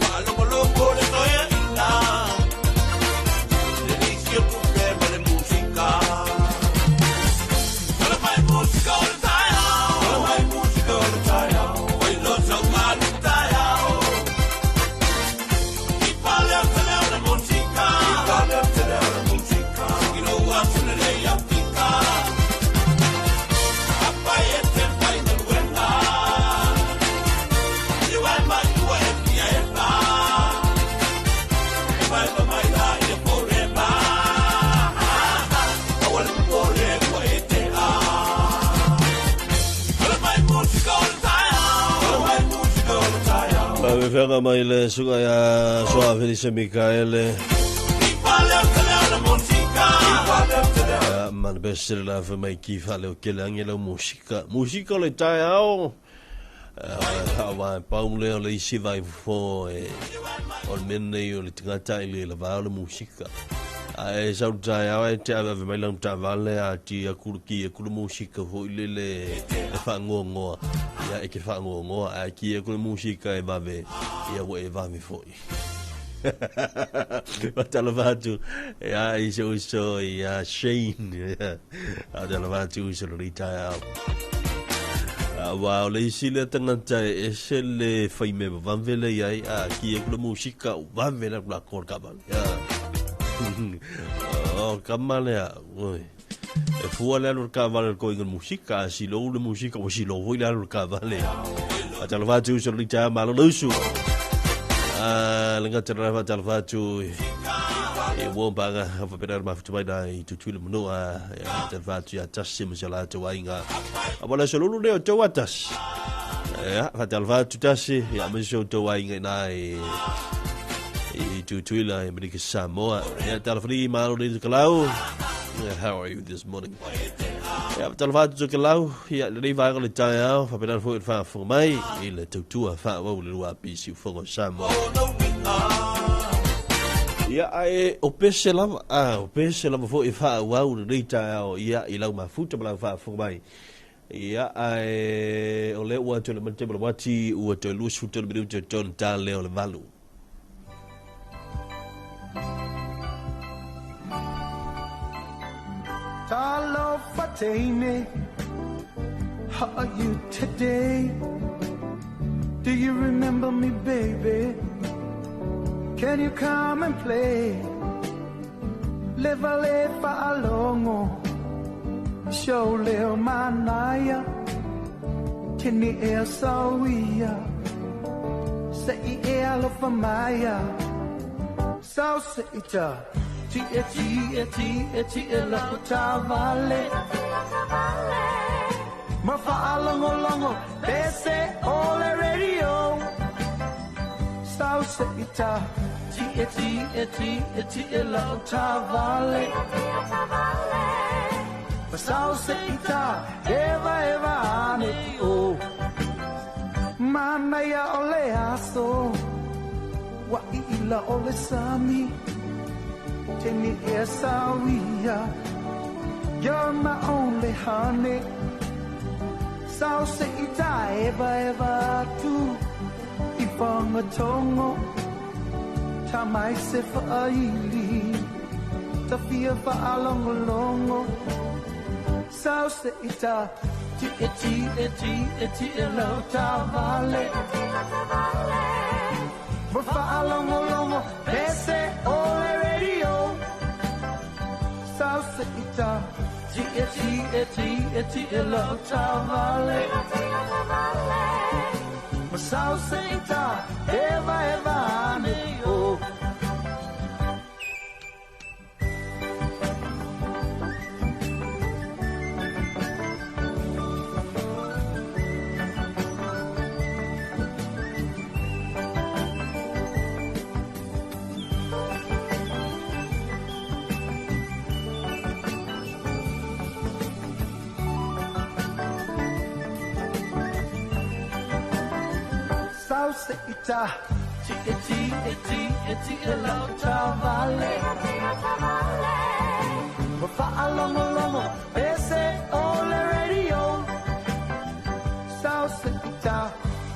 [SPEAKER 1] Faalogologo le toeaʻina, le lisi o tupe ma le musika. Ola mai musika o le taeao, ola mai musika o le taeao, oi loa saumalu taeao. I pale o te leo le musika, i pale o te leo le musika, i lou aso lelei au fika. Apai e te fai galuega, i uae mai ua e fia eva. E mai ma mai la ia forever. Aua le popole ua e te a. Ola mai musika o le taeao, ola mai musika o le taeao.
[SPEAKER 4] Faafefeaga mai le suka ia Soa Felise Mikaele.
[SPEAKER 1] I pale o te leo le musika, i pale o te leo.
[SPEAKER 4] Ia, ma le pese le lafe mai ki faaleo kele age lau musika. Musika o le taeao. Aua e pau lea o le isi vaifofo e o le mea lenei o le tagata i le lavā o le musika. Ae sau le taeao ae te aveave mai lau taavale a ti aku le ki aku le musika foʻi lele e faagoagoa. Ia e ke faagoagoa ae ki aku le musika e vave, ia ua e vave foʻi. Faatalofa atu ia i se uso ia Shane. Faatalofa atu uso lenei taeao. Aua o le isi lea tagata e ese le faimea vavave lea i ai, a ki aku le musika o vave le alu lakou le taavale. O le kama lea, oi. E fua le alu le taavale i le koiga o le musika, a silou le musika, ua silou foi le alu le taavale. Faatalofa atu uso lenei taeao, malo le usu. Le gata le faatalofa atu i ua paga faapena le mafuta mai na i Tutuila Manua. Ia, faatalofa atu ia Tasi ma si o latou aiga. Aua le aso lulu lea o tou a Tasi. Ia, faatalofa atu Tasi, ia aemaise o tou aiga i na i Tutuila i Amerika Samoa. Ia, talafali malo le Tokelau. How are you this morning? Ia, faatalofa atu Tokelau. Ia, lenei vaega o le taeao, faapena foi le faafofoga mai i le tautua faaauau le 2AP Siufogo o Samoa. Ia, ae o pese lava, a o pese lava foi e faaauau lenei taeao, ia, i lau mafuta ma lau faafofoga mai. Ia, ae o lea ua toe mai le taimi o le uati, ua toe 23 minute o tonu ta lea o le 8.
[SPEAKER 1] teine, how are you today? Do you remember me, baby? Can you come and play? Leva le fa'alogo Show leo manaia Tini ea sauia Se i ea alofa maia Sau se ita Ti e ti e ti e ti e lau tavale Ma fa'alogologo Pese o le radio Sau se ita Ti e ti e ti e ti e lau tavale Ma sau se ita Eva eva ane o Manaia o le aso Wa i ila o le sami Teni e sauia You're my only honey Sau se ita eva eva tu I whangatongo Ta mai se whaaili Ta fia whaalongolongo Sau se ita Ti e ti e ti e ti e lau tavale Ma whaalongolongo Pese o le radio Sau se ita Ti e ti e ti e ti e lau tavale Ma sau se ita Eva eva ane o Sau se ita Ti e ti e ti e ti e lau tavale Ma fa'alogologo Pese o le radio Sau se ita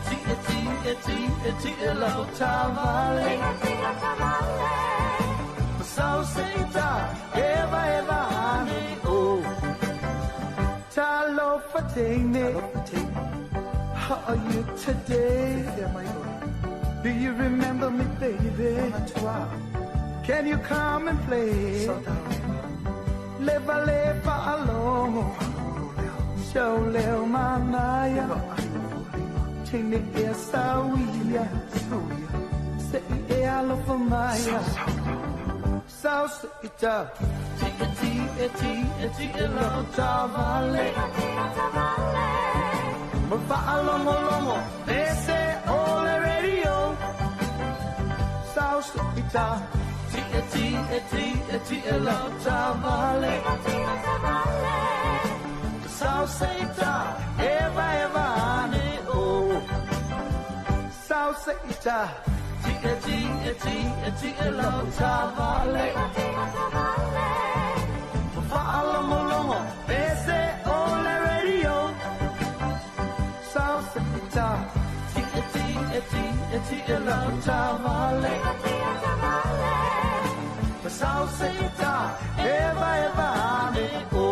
[SPEAKER 1] Ti e ti e ti e ti e lau tavale Ma sau se ita Eva eva ane o Talofa teine How are you today? Do you remember me, baby? Can you come and play? Leva le fa'alogo Show leo manaia Tini e sauia Se i e alofa maia Sau se ita Ti e ti e ti e ti e lau tavale Ma fa'alogologo Pese o le radio Sau se ita Ti e ti e ti e ti e lau tavale Sau se ita Eva eva ane o Sau se ita Ti e ti e ti e ti e lau tavale Ma fa'alogologo Pese o le radio Sau se ita Ti e ti e ti e ti e lau tavale Ma sau se ita Eva eva ane o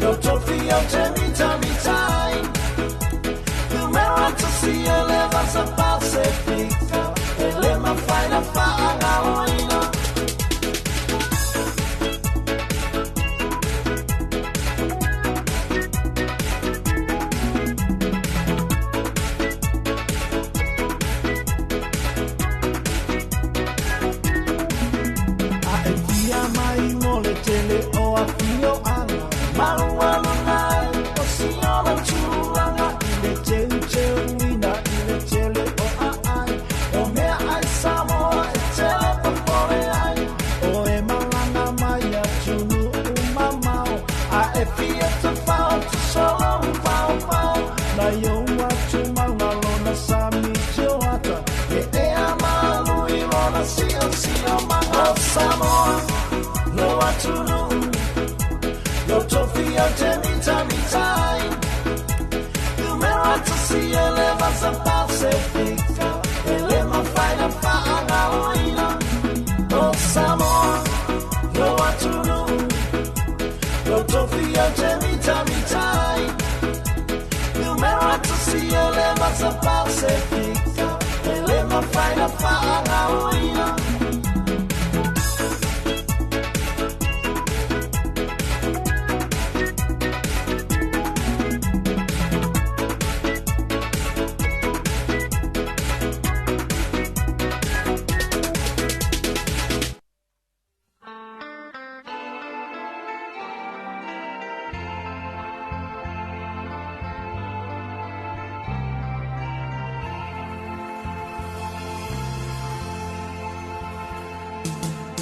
[SPEAKER 1] Lo tofi au te mita mitai Numero tasi e le vasa Pasifika E le mawhai na whaangaloina. A e fia mai mo le tele o a fio ana Malu nai o si ona tūlanga I le teu teu ina i le tele o a ai O mea ai Samoa e tele papore ai O e malanga mai a tunu umamao A e fia te whao te solo pao pao Na iau atu mauna lona sami tioata E ea malu i lona sio sio manga O Samoa, lo atunu Lo tofi au te mita mitai Numero tasi e le vasa Pasifika E le mawhai na whaangaloina O Samoa, lo atunu Lo tofi au te mita mitai Numero tasi e le vasa Pasifika E le mawhai na whaangaloina.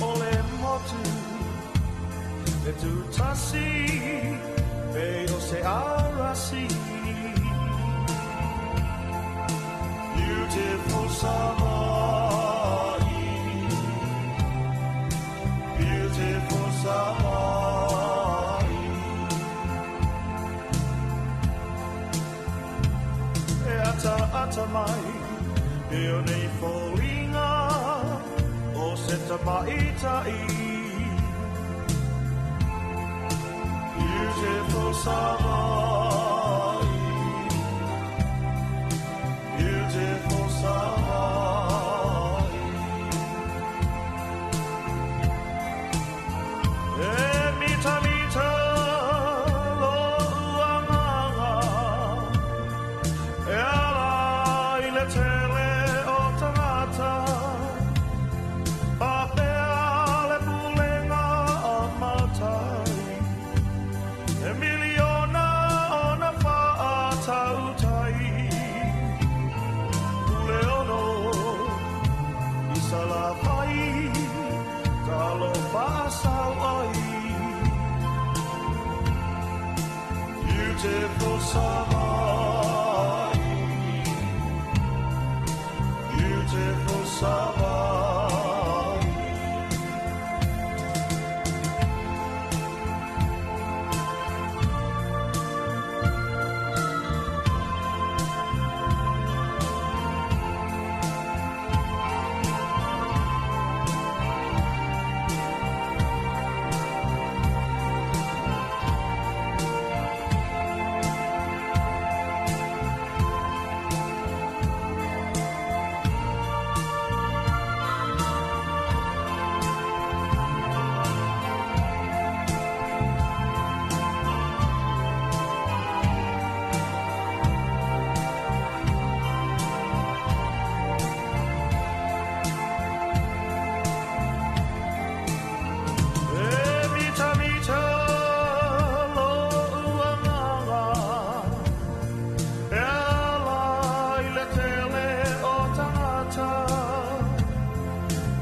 [SPEAKER 5] Ole motu e tūtasi pe o se arasi. Beautiful Savaii, beautiful Savaii. E ata ata mai e o nei fōlinga o se tamaitai. Beautiful Savaii, beautiful Savaii. E mita mita lo uanganga e ala i le tele o tangata. Papea le pulenga a matai e miliona ona whaatautai. Pule ono i salawhai talo whaasau ai. Beautiful Savaii, beautiful Savaii. E mita mita lo uanganga e ala i le tele o tangata.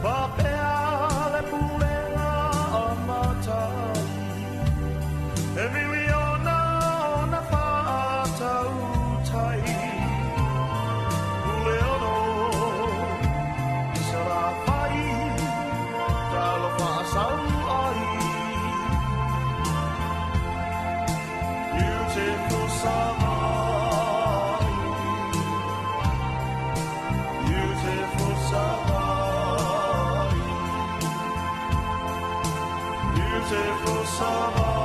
[SPEAKER 5] Papea le pulenga a matai e miliona ona whaatautai. Pule ono i salawhai talo whaasau ai. Beautiful Savaii, beautiful Savaii, beautiful Savaii.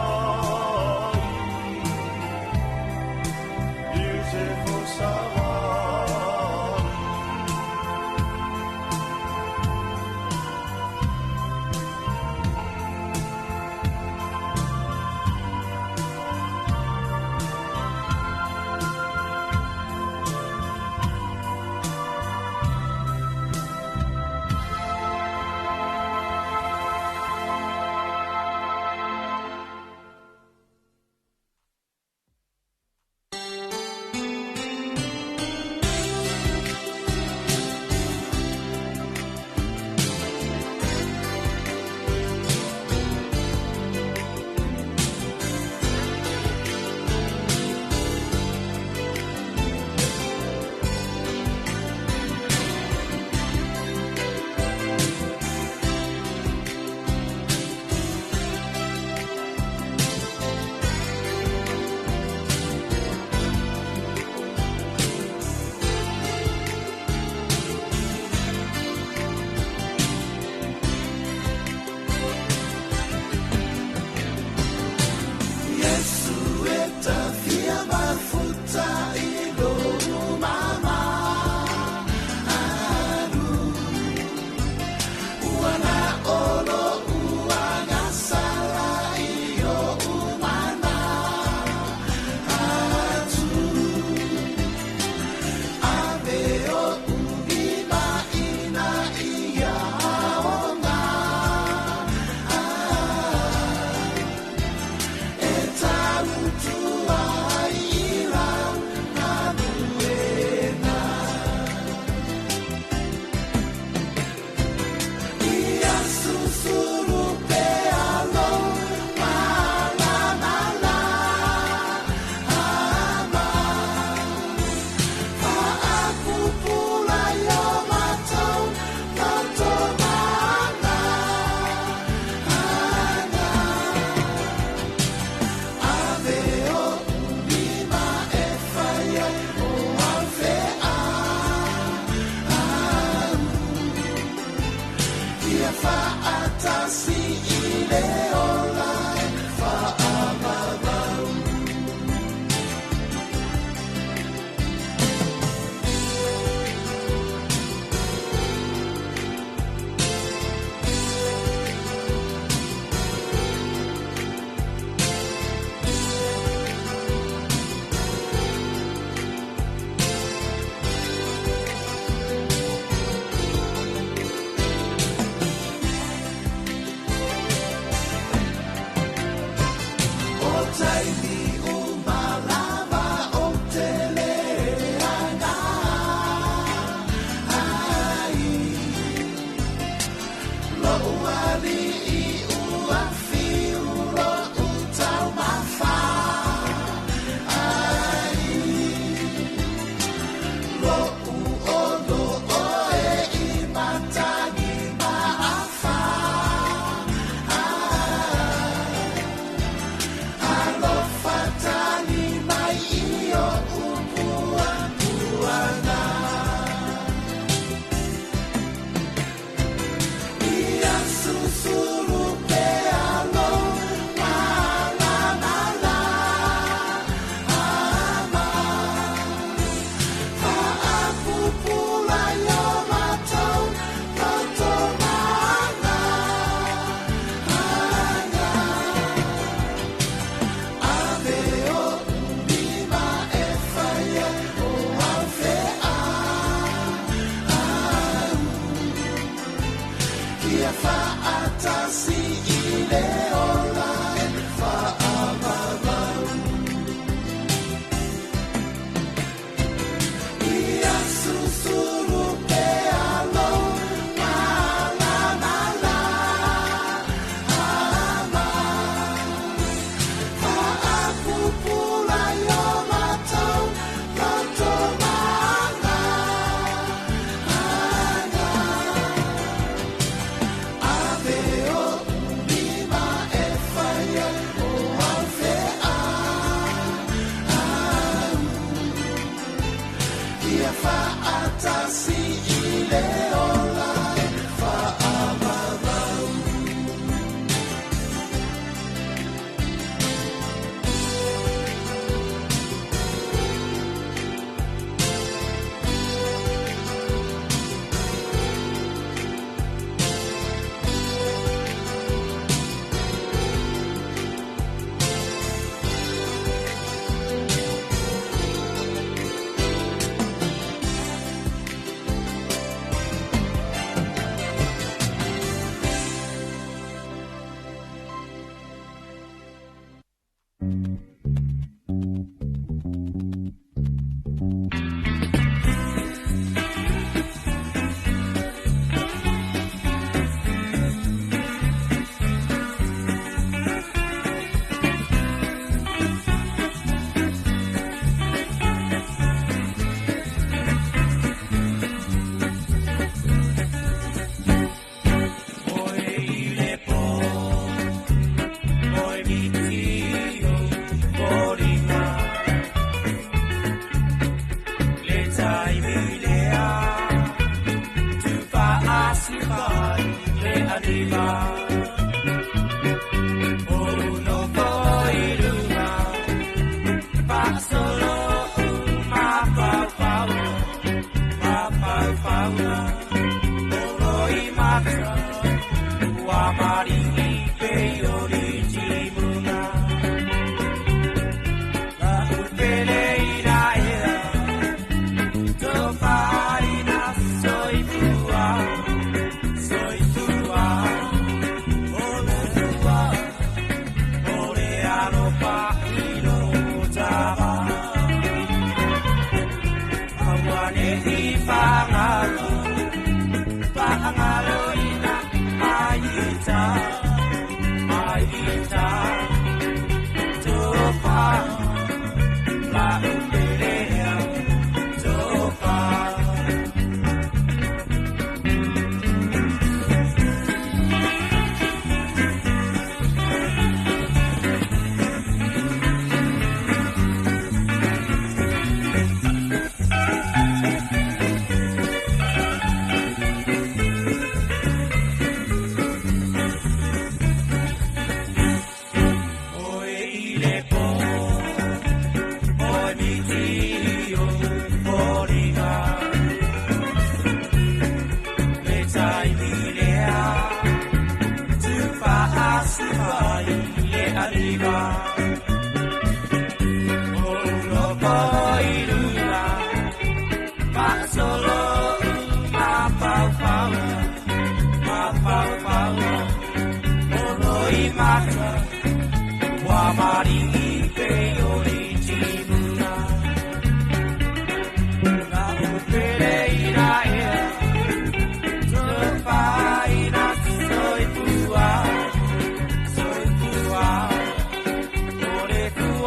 [SPEAKER 5] O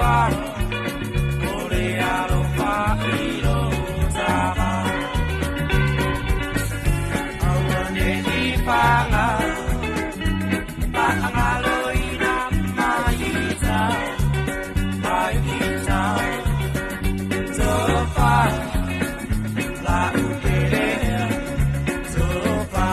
[SPEAKER 5] le alofa i lou tama. Aua ne i faagaloina mai ita, mai ita. Tofa, lau pele, tofa.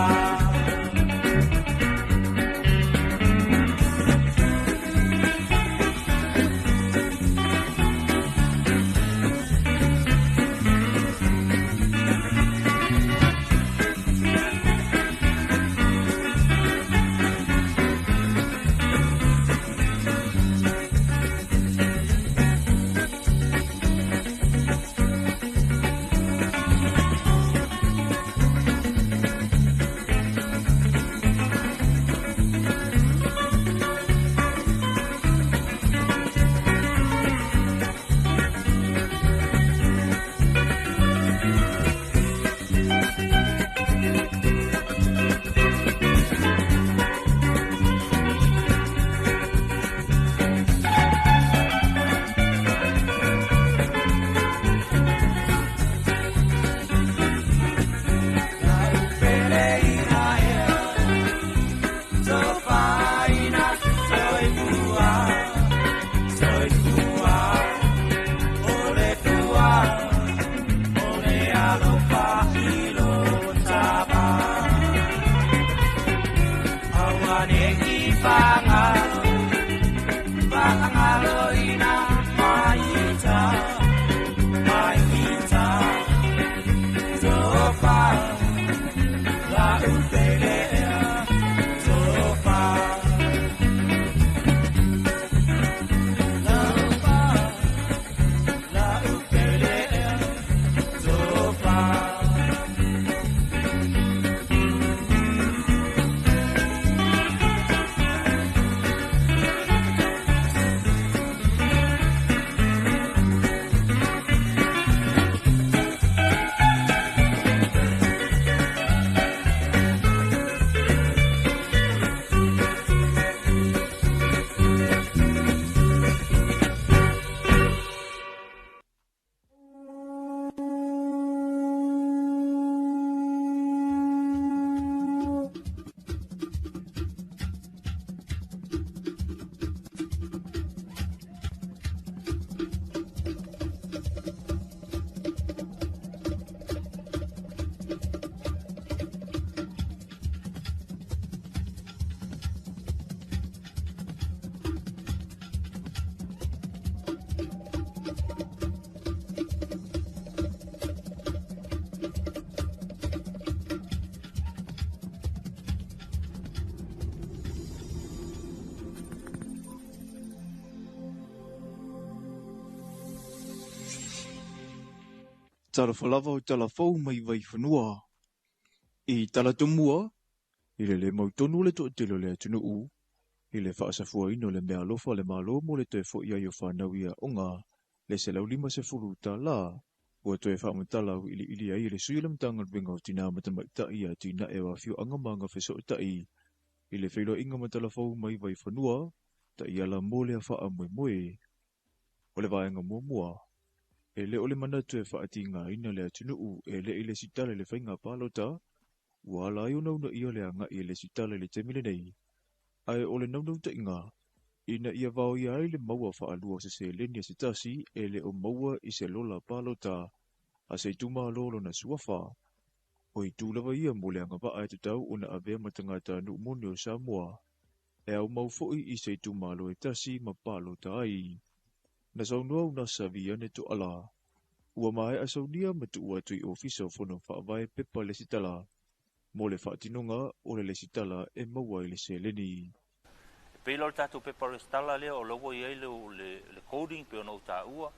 [SPEAKER 5] Lau pele ina ea, tofaina soifua, soifua. O le fua, o le alofa i lou tama. Aua ne i faagaloina mai ita, mai ita. Tofa, lau pele ea, tofa. Tofa, lau pele ea, tofa.
[SPEAKER 2] Talofa lava o tala fou mai Vaifanua. I tala tumua, i le le mautonu le toatele o le atunuu, i le faasafuaina o le meaalofa a le Malo mo le toe fo'i ai o fanau i aoga, le $150, ua toe faamatala auiliili ai e le sui o le Matagaluega o Tinā ma Tamaitai a Atinae o Afioaga ma Agafesootai, i le feiloaiga ma tala fou mai Vaifanua, taiala mo lea faamoemoe. O le vaega muamua, e le o le manatu e faatigaina le atunuu e le i lesitala i le faiga palota, ua ala ai ona uunaia le agai e lesitala i le taimi lenei, ae o le naunautaiga, ina ia vaoia ai le maua faalua o se seleni a se tasi e le o maua i se lola palota a se itumalo lona suafa. O itu lava ia mo le agavaa e tatau ona avea ma tagatanuu moni o Samoa, e aumau foi i se itumalo e tasi ma palota ai. Na saunoa Unasa Viane Toala, ua maea saunia ma tuu atu i Ofisa o Fono Faavae pepa lesitala mo le faatinoga o le lesitala e maua ai le seleni.
[SPEAKER 3] E pei la o le tatou pepa resitala lea o la ua i ai le, le, le coding pei ona ou taua,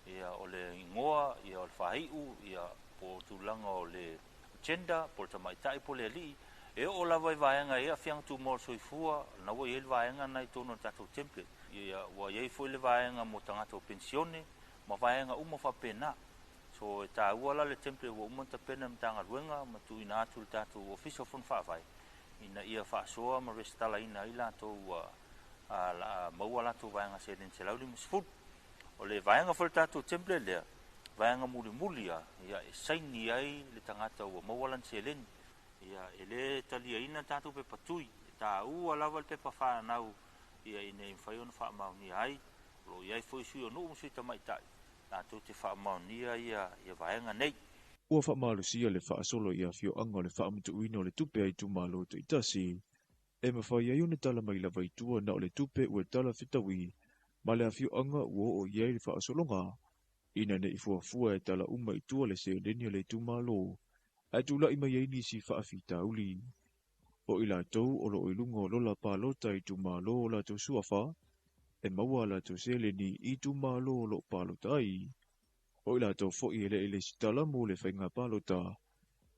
[SPEAKER 3] ia, o le igoa, ia, o le faaiu, ia, po o tulaga o le gender, po o le tamaitai po o le alii, e oo lava i vaega e aafiaga tumau o le soifua, na ua i ai le vaega na i totonu o le tatou template. Ia, ua i ai foi le vaega mo tagata o penisione ma vaega uma faapena. So e taua la le template ua uma ona tapena e le Matagaluega ma tuuina atu i le tatou Ofisa o Fono Faavae ina ia faasoa ma resitalaina ai latou ua la a maua latou vaega seleni 150. O le vaega foi o le tatou template lea, vaega mulimuli lava, ia, e saini ai le tagata ua maua lana seleni. Ia, e le taliaina tatou pepa tui, e taua lava le pepa fanau, ia, ina ia mafai ona faamaonia ai. O lo o i ai foi sui o nuu ma sui tamaitai latou te faamaonia ia vaega nei.
[SPEAKER 2] Ua faamalosia le faasolo i afioaga o le faamatuuina o le tupe a itumalo taitasi, e mafai ai ona tala mai lava i tua na o le tupe ua tala fetaui ma le afioaga ua oo i ai le faasologa, ina ne i fuafua e tala uma i tua le seleni a le itumalo, ae tulai mai ai nisi faafitauli. O i latou o lo o i luga o lola palota i itumalo o latou suafa, e maua a latou seleni i itumalo o lo o palota ai. O i latou foi e le i lesitala mo le faiga palota,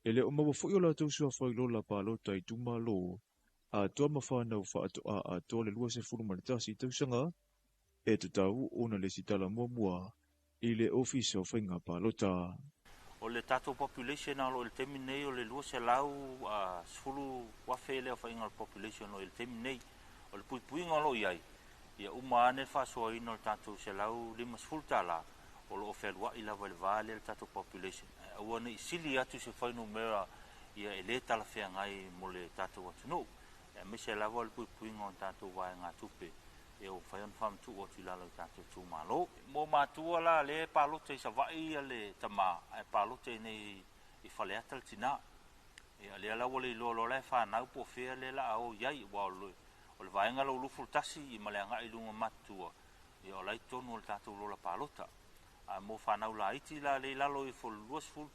[SPEAKER 2] e le o maua foi o latou suafa i lola palota i itumalo, atoa ma fanau faatoa atoa le 21 tausaga, e tatau ona lesitala muamua i le Ofisa o Faiga Palota.
[SPEAKER 3] O le tatou population o lo o i le taimi nei o le 210,000 le aofaiga o le population o lo o i le taimi nei. O le puipuiga o lo o i ai, ia uma ane le faasoaina o le tatou $150 o lo o fealuai lava i le va lea le tatou population. Ae aua ne i sili atu se fuainumera ia e le talafeagai mo le tatou atunuu. Aemaise lava o le puipuiga o tatou vaegatupe ia ua mafai ona faamatuu atu i lalo i tatou itumalo. Mo matua la lea e palota i Savaii ia le tama ae palota i inei i Faleata le tina. Ia lea la ua le iloa loa la e fanau po o fea lea la a o i ai aua o le vaega lou 21 ma le agai i luga matutua ia o la i totonu o le tatou lola palota. A mo fanau laiti la lea i lalo ifo o le 21,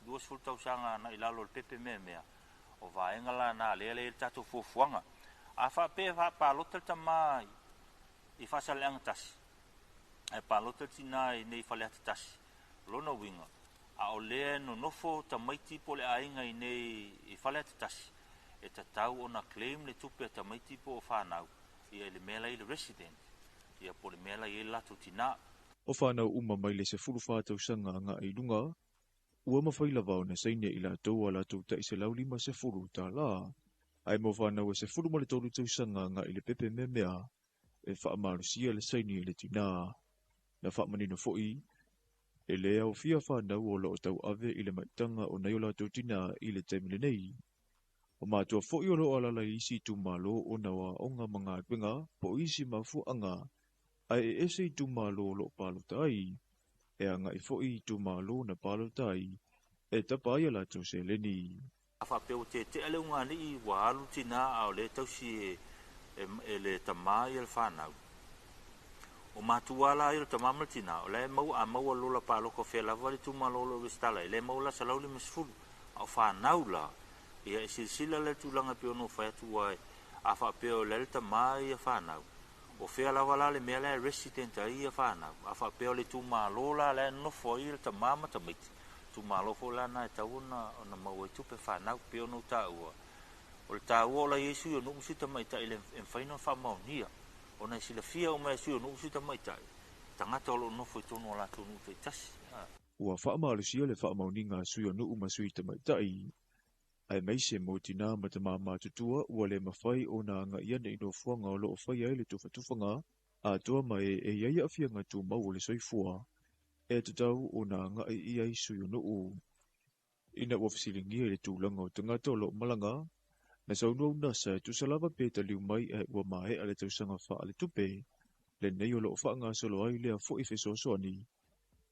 [SPEAKER 3] 20 tausaga agai i lalo o le pepe meamea, o vaega la na lea lea i le tatou fuafuaga. A faapea e faapalota le tama i Faasaleleaga tasi, ae palota le tina i nei Faleata tasi, o lona uiga, a o lea e nonofo tamaiti po o le aiga i nei i Faleata tasi, e tatau ona claim le tupe a tamaiti po o fanau ia i le mea la i le resident, ia po o le mea la i ai le latou tina.
[SPEAKER 2] O fanau uma mai le 14 tausaga agai i luga, ua mafai lava ona saini e i latou a latou tai $150, ae mo fanau e 13 tausaga agai i le pepe meamea, e faamalosia le saini e le tina. Na faamanino foi, e le aofia fanau o lo o tauave i le maitaga o nai o latou tina i le taimi lenei. O matua foi o lo o alaala i isi itumalo ona o aoga ma galuega po o isi mafuaaga, ae e ese itumalo o lo o palota ai, e agai foi i itumalo na palota ai, e tapa ai a latou seleni.
[SPEAKER 3] A faapea ua tetea le ugāli'i ua alu tina a o lea e tausi e le tama ia le fanau. O matua la ia o le tama ma le tina, o la e maua a maua lola palota o fea lava le itumalo o lo o resitala ai, lea e maua la 150. A o fanau la, ia e silasila la i le tulaga e pei ona ou fai atu ai, a faapea o la e le tama ia fanau, o fea lava la le mea la e resident ai ia fanau. A faapea o le itumalo la la e nonofo ai le tama ma tamaiti, itumalo foi la na e tatau ona maua ai tupe fanau, pei ona ou taua. O le taua o la i ai sui o nuu ma sui tamaitai e mafai ona faamaonia, ona e silafia uma e sui o nuu ma sui tamaitai, tagata o lo o nonofo i totonu o latou nuu taitasi.
[SPEAKER 2] Ua faamalosia le faamaoniga a sui o nuu ma sui tamaitai, aemaise mo tinā ma tamā matutua ua le mafai ona agaia ane i nofoaga o lo o faia ai le tufatufaga atoa ma e e i ai aafiaga tumau o le soifua, e tatau ona agai i ai sui o nuu. Ina ua fesiligia i le tulaga o tagata o lo o malaga, na saunoa Unasa e tusa lava pe taliu mai ae ua maea le tausaga faaletupe lenei o lo o faagasolo ai lea foi fesoasoani.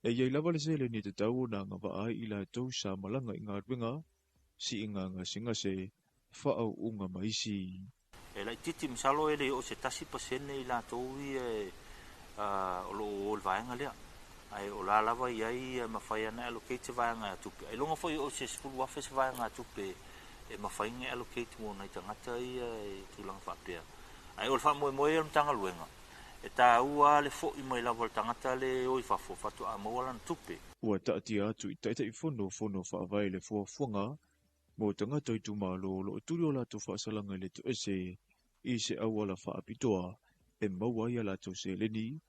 [SPEAKER 2] E i ai lava le seleni e tatau ona agavaa ai i latou sa malaga i galuega, siiga gasegase, faauuga ma isi.
[SPEAKER 3] E laitiiti masalo e le oo i se 1% i latou ia o lo o o i le vaega lea. Ae o la lava e i ai e mafai ona allocate se vaegatupe. Ailoga foi e oo i se 10,000 se vaegatupe e mafai ona allocate mo nai tagata ia i tulaga faapea. Ae o le faamoemoe ia o le Matagaluega, e taua lava le foi mai lava o le tagata lea e o i fafo faatoa maua lana tupe.
[SPEAKER 2] Ua taatia atu i Taitaifono o Fono Faavae le fuafuaga mo tagata o itumalo o lo o tuli o latou faasalaga i le toese i se auala faapitoa e maua ai a latou seleni,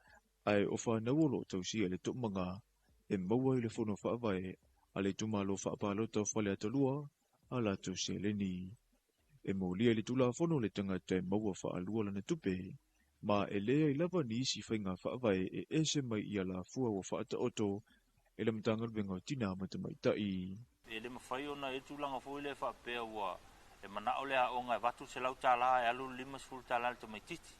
[SPEAKER 2] ae o fanau o lo o tausia i le toomaga e maua i le Fono Faavae a le itumalo faapalota o Faleata 2 a latou seleni. E molia i le Tulafono le tagata e maua faalua lana tupe. Ma e leai lava nisi faiga faavae e ese mai i alafua ua faataoto e le Matagaluega o Tina ma Tamaitai.
[SPEAKER 3] E le mafai ona e tulaga foi lea faapea ua e manao le aoga e avatu le $100 e alu le $50 i le tamaitiiti,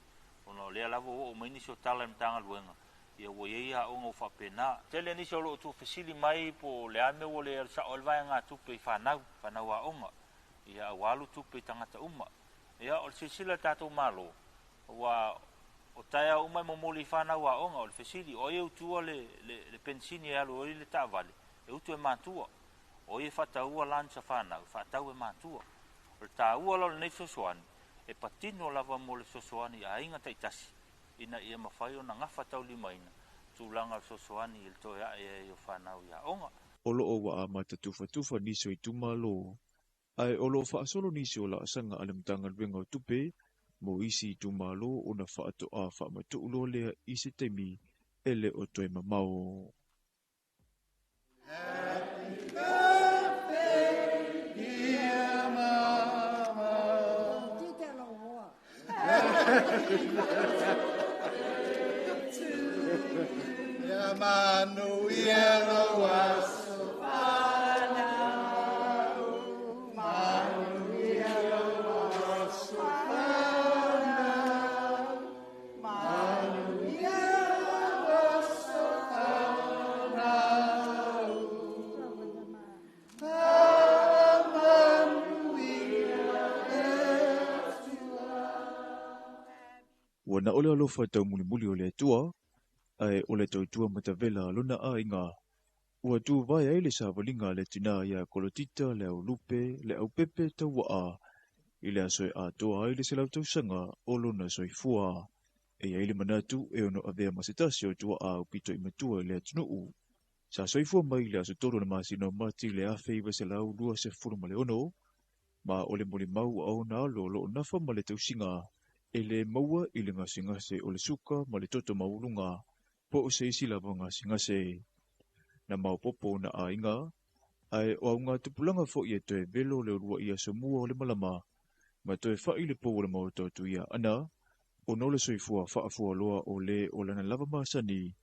[SPEAKER 3] ona o lea lava ua oo mai nisi o tala i le Matagaluega, ia ua i ai aoga ua faapena. Tele nisi o lo o tuufesili mai po o le a mea ua le alu sao ai le vaegatupe i fanau, fanau aoga, ia a ua alu tupe i tagata uma. Ia o le silasila a le tatou Malo, ua o taeao uma e momoli i fanau aoga, o le fesili, o ai e utua le, le, le penisini e alu ai le taavale, e utu e matua. O ai e faataua lunch a fanau, e faatau e matua. O le taua la o lenei fesoasoani, e patino lava mo le fesoasoani i aiga taitasi, ina ia mafai ona gafataulimaina tulaga o le fesoasoani i le toe ae ai o fanau i aoga.
[SPEAKER 2] O lo o ua amata tufatufa nisi o itumalo, ae o lo o faasolo nisi o laasaga a le Matagaluega o Tupe mo isi itumalo ona faatoa faamatuu loa lea i se taimi e le o toe mamao.
[SPEAKER 1] Happy birthday, dear mama. Ia manuia lou aso fanau, manuia lou aso fanau, manuia lou aso fanau. Faamanuia le Atua.
[SPEAKER 2] Ua na o le alofa taumulimuli o le Atua, ae o le tautua matavela a lona aiga, ua tuvae ai le savaliga a le tina ia Kolotita le Aulupe le Aupepe Tauaa i le aso e atoa ai le 100 tausaga o lona soifua. E i ai le manatu e ono avea ma se tasi o tuaa aupito i matua i le atunuu. Sa soifua mai i le aso 3 o le masina o Mati i le 1926, ma o le molimau a ona alo o lo o nafa ma le tausiga e le maua i le gasegase o le suka ma le toto maualuga po o se isi lava gasegase. Na maopoopo ona aiga, ae o augatupulaga foi e toe velo le uluai aso mua o le malama, ma toe fa'i le pou o le maota o Tuiaana, ona o le soifua faafualoa o le o lana lava masani,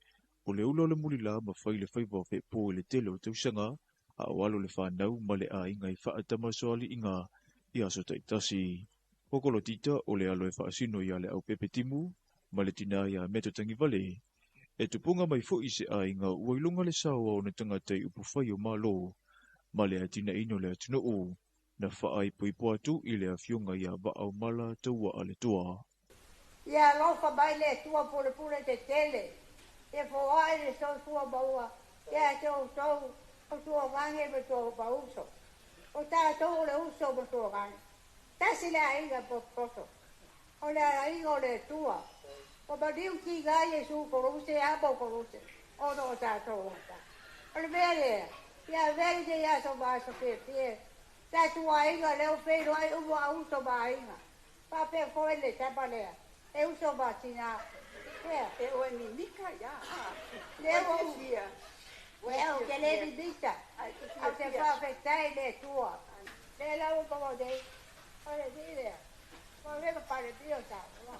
[SPEAKER 2] o le ula o le mulila ma fai le faiva o feepo i le tele o tausaga, a o alo le fanau ma le aiga i faatamasoaliiga i aso taitasi. O Kolotita o le alo e faasino ia le Aupepe Timu ma le tina ia Meto Tagivale. E tupuga mai foi se aiga ua iloga le sao a ona tagata i upufai o Malo ma le atinaeina o le atunuu, na faaipoipo atu i le afioga ia Vaaumala Tauaa le Toa.
[SPEAKER 6] Ia alofa mai le Atua pulepule tetele, ia foai le soifua maua ia te outou o tuagage ma ma uso. O tatou o le uso ma tuagage. Tasi le aiga potopoto. O le aiga o le Atua. Ua maliu tiga Iesu koluse amo koluse ona o tatou ata. O le mea lea, ia avea lenei aso ma aso fiafia. Tatou aiga lea ua feiloai uma a uso ma aiga. Faapea foi le tama lea, e uso ma tina. Ea.
[SPEAKER 7] E oe mimika ia.
[SPEAKER 6] Lea ua ou Lea ou te le mimita, ae ou te faafetai i le Atua. Lea la ua maua nei, o le alii lea, ua avea ma Palemia o Samoa.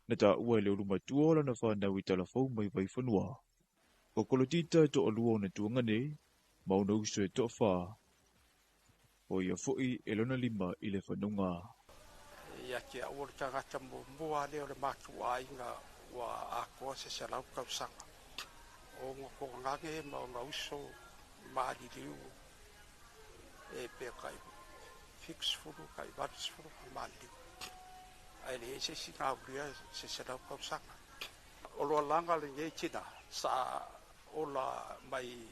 [SPEAKER 2] Na taua e le ulumatua o lana fanau i Talafou mai Vaifanua. O Kolotita e toalua ona tuagane ma ona uso e toafa. O ia foi e lona lima i le fanuga.
[SPEAKER 8] Ia te au o le tagata muamua lea o le matou aiga ua atoa se 100 tausaga. O ona togagage ma ona uso maliliu e pe tai 70 tai 80 na maliliu. Ae leai se isi na aulia se 100 tausaga. O loalaga lenei tina sa ola mai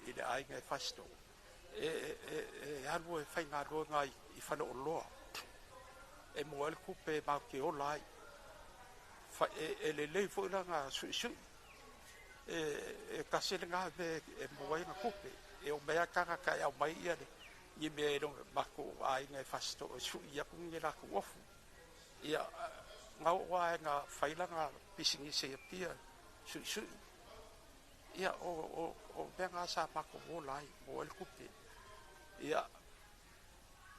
[SPEAKER 8] i le aiga e Fasitoouta. E alu e faigaluega i faleoloa e maua ai le tupe matou te ola ai. E lelei foi lana suisui, e tasi lena mea e maua ai na tupe. E omai lava tagata e aumai ni mea i le matou aiga e Fasitoouta e sui atu ni latou ofu. Ia, na oo lava ina fai lana pisinisi i Apia, suisui. Ia, o mea na sa matou ola ai, maua ai le tupe. Ia,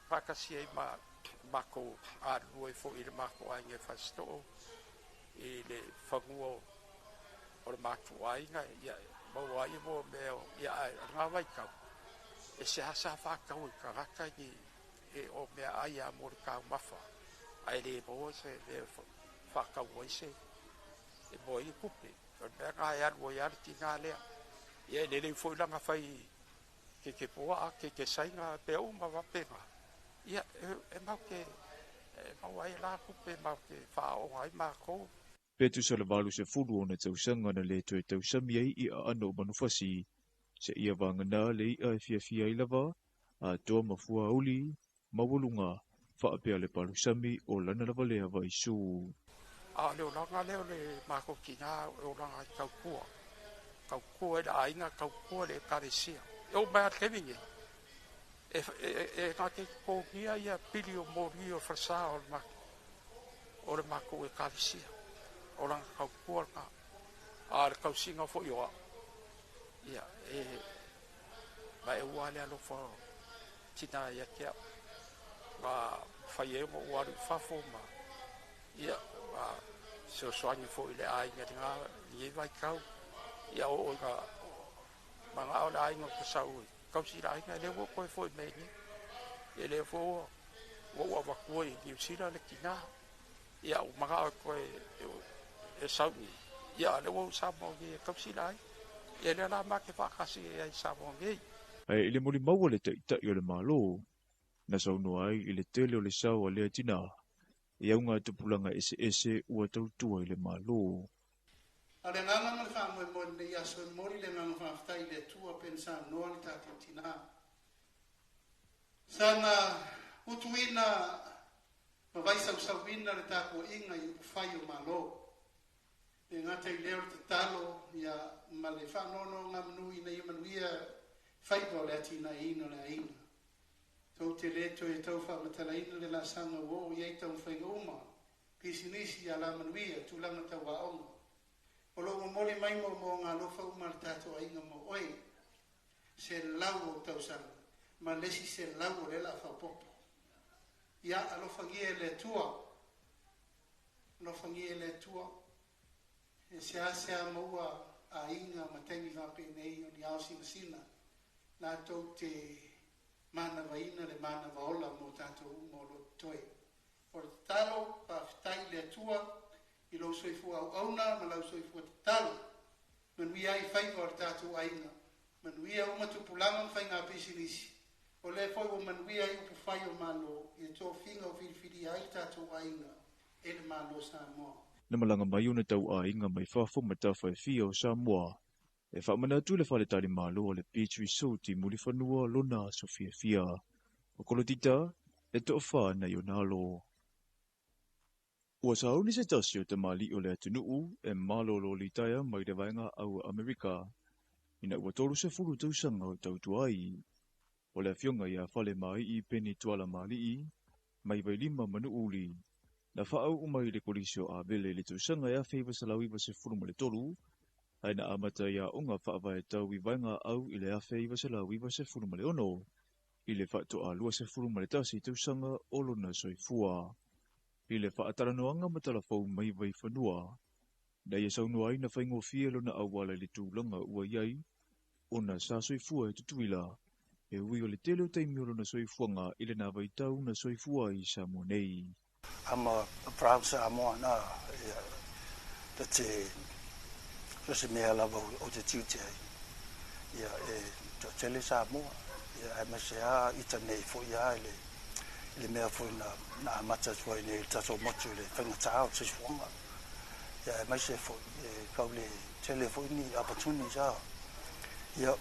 [SPEAKER 8] faatasi ai ma Makou galulue foi i le matou aiga i Fasitoo i le fanua o le matou aiga, ia maua ai mo mea ia ae o lena vaitau e seasea faatau e tagata ni e o meaai a mo le taumafa ae le maua se mea e faatau ai se e maua ai ni tupe. O le mea lena e alu ai lava le tina lea. Ia e lelei foi la ona fai keke puaa, keke saina, mea uma faapena, ia e matou te maua ai la tupe matou te faaooga ai matou.
[SPEAKER 2] Pe tusa le 80 ona tausaga na le toe tausami ai i aano o manufasi, seia vagana le i'a e fiafia ai lava, atoa ma fuauli, maualuga, faapea le palusami o lana lava lea vaisu.
[SPEAKER 8] A o le olaga lea o le matou tina o le olaga e tautua, tautua i le aiga, tautua i le Ekalesia. E oo mai lava i le taimi lenei, e na te totogia ia pili o moli o le falesa o le matou Ekalesia. O lana tautua lena. A o le tausiga foi o au, ia, e ma e ua le alofa o tina ia te au. Ma mafai ai ona ou alu i fafo ma ia ma fesoasoani foi i le aiga i lenei vaitau. Ia oo ina manao le aiga ou te sau e tausi le aiga, e le ua toe foi mai nei. E le foi ua ou avatua i Niu Sila le tina. Ia ua manao e toe e sau nei. Ia a lea ua ou i Samoa nei e tausi le aiga. Ia lea la ma te faatasi ai i Samoa nei.
[SPEAKER 2] Ae i le molimau a le Taitai o le Malo, na saunoa ai i le tele o le sao a lea tina i augatupulaga eseese ua tautua i le Malo.
[SPEAKER 7] A o le agaga ma le faamoemoe i lenei aso e momoli le agaga faafetai i le Atua pei ona saunoa le tatou tina. Sana utuina ma vaisausauina le tapuaiga i upufai o Malo. E le gata i lea o le tatalo ia ma le faanonogamanu ina ia manuia faiva o le atinaeina o le aiga. Tou te le toe tau faamatalaina le laasaga ua oo i ai taumafaiga uma, pisinisi, alamanuia, tulaga tau aoga. O lo o momoli mai moomooga alofa uma a le tatou aiga mo oe, 100 ou tausaga ma le isi 100 o lea o le a faaopoopo. Ia, alofagia e le Atua, alofagia e le Atua. E seasea maua aiga ma taimi faapenei o ni ao sinasina latou te manavaina le manava ola mo tatou uma o lo o totoe. O le tatalo, faafetai i le Atua i lou soifua auauna ma lau soifua tatalo. Manuia ai faiva o le tatou aiga, manuia uma tupulaga ma faiga pisinisi, o lea foi ua manuia ai upufai o Malo i le tofiga ua filifilia ai le tatou aiga e le Malo o Samoa.
[SPEAKER 2] Na malaga mai ona tauaiga mai fafo ma tafa e fia o Samoa e faamanatu i le faletalimalo a le Beach Resort i Mulifanua lona aso fiafia. O Kolotita e toafa nai ona alo. Ua sauni se tasi o tamalii o le atunuu e malolo litaea mai le Vaega Au a Amerika ina ua 30 tausaga o tautua ai. O le afioga ia Falemaii Peni Tualamali'i mai Vailima ma Nuuuli, na faauu mai i le Kolisi o Avele i le tausaga e 1993, ae na amata i aoga faavae tau i Vaega Au i le 1996 i le faatoa 21 tausaga o lona soifua. I le faatalanoaga ma Talafou mai Vaifanua, na ia saunoa ai na faigofie lona auala i le tulaga ua i ai ona sa soifua e Tutuila, e ui o le tele o taimi o lona soifuaga i lena vaitau na soifua ai i Samoa nei.
[SPEAKER 9] I'm a proud Samoan a ia ta te so se mea lava o te tiute ai ia e toatele Samoa ia aemaise lava ita nei foi lava i le i le mea foi na na amata atu ai nei i le tatou motu i le faigata o le soifuaga ia aemaise foi e kau le tele foi ni opportunities a ia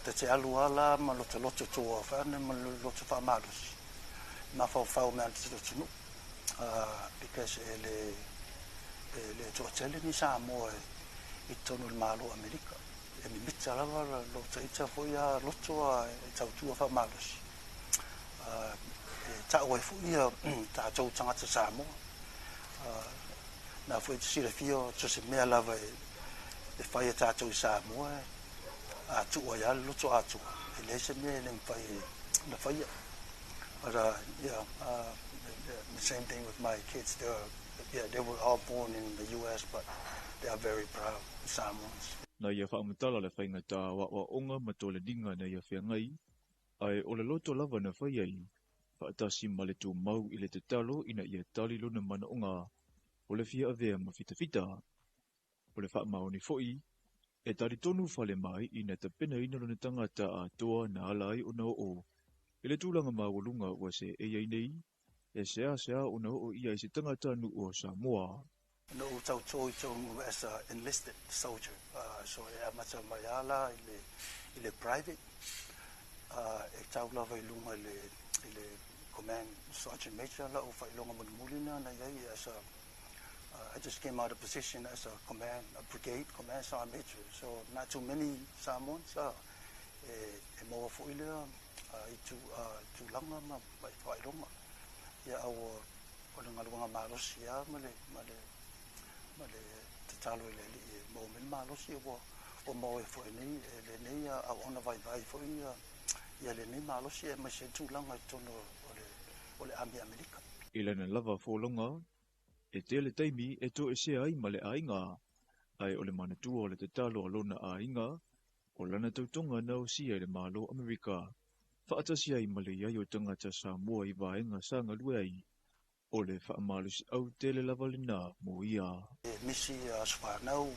[SPEAKER 9] ta te alu lava la ma lotoloto toa whaana ma loto whaamalosi mafaufau mea te atunuu because e le e le toatele ni Samoa i totonu o le Malo o Amerika. E mimita lava lo taita foi a loto a e tautua faamalosi. E ta'u ai foi ia tatou tagata Samoa. Na foi e te silafia o so o se mea lava e fai e tatou i Samoa a tuu ai lava le loto atoa, e leai se mea e le mafai ona faia. But yeah, The same thing with my kids. They are, yeah, they were all born in the US, but they are very proud Samoans.
[SPEAKER 2] Na ia faamatala le faigata o aoaoga ma toleniga na ia feagai, ae o le loto lava na fai ai, faatasi ma le tumau i le tatalo ina ia tali lona manaoga o le fia avea ma fitafita. O le faamaoni foi, e talitonu Falemai ina tapenaina lona tagata atoa na ala ai ona oo i le tulaga maualuga ua seei ai nei, e seasea ona oo ia i se tagatanuu o Samoa.
[SPEAKER 9] Na ou tauto i totonu as a enlisted soldier, so e amata mai lava la i le i le private, e tau lava i luga i le i le command sergeant major lau faailoga mulimuli lena na i ai as a I just came out of position as a command a brigade command sergeant major, so not too many Samoans e e maua foi lea i tulaga ma faailoga. Ia a ua o le galuega malosi lava ma le ma le ma le tatalo i le Alii e maua mai le malosi ua ua maua ai foi nei e lenei auauna vaivai foi ia ia lenei malosi aemaise ai tulaga i totonu o le o le Army Amerika.
[SPEAKER 2] I lana lava folauga, e tele taimi e toesea ai ma le aiga, ae o le manatua o le tatalo a lona aiga, o lana tautoga na osia i le Malo o Amerika, faatasi ai ma le i ai o tagata Samoa i vaega sa galue ai, o le faamalosiau tele lava lena mo ia.
[SPEAKER 9] E misi aso fanau,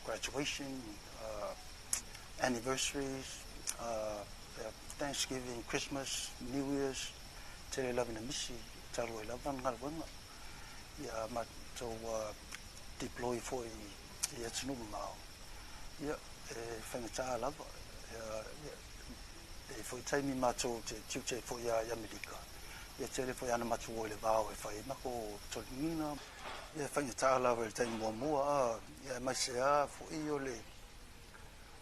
[SPEAKER 9] graduation, anniversaries, Thanksgiving, Christmas, New Year's, tele lava ina misi talu ai lava le galuega. Ia matou deploy foi i atunuu mamao, ia e faigata lava. E i ai foi taimi matou te tiute ai foi i Amerika, ia tele foi ana matou o i le vao e fai ai matou toleniga. Ia e faigata lava i le taimi muamua, a ia aemaise lava foi o le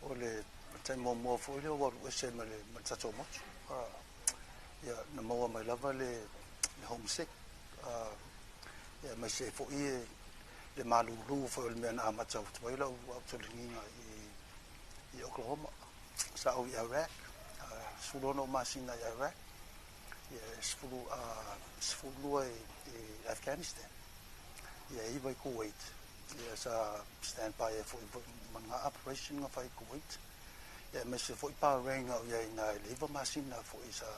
[SPEAKER 9] o le taimi muamua foi lea ua alu ese ma le ma le tatou motu. A ia na maua mai lava le le homesick, a ia aemaise ai foi e le malulu foi o le mea na amata atu ai lau toleniga i i Oklahoma. Sa ou i Iraq, 16 masina i Iraq, ia 12 i Afghanistan, ia 9 i Kuwait. Ia sa stand by ai foi ma ngā operation nga fai i Kuwait. Ia aemaise foi Bahrain na ou i ai i ina i le 9 masina foi sa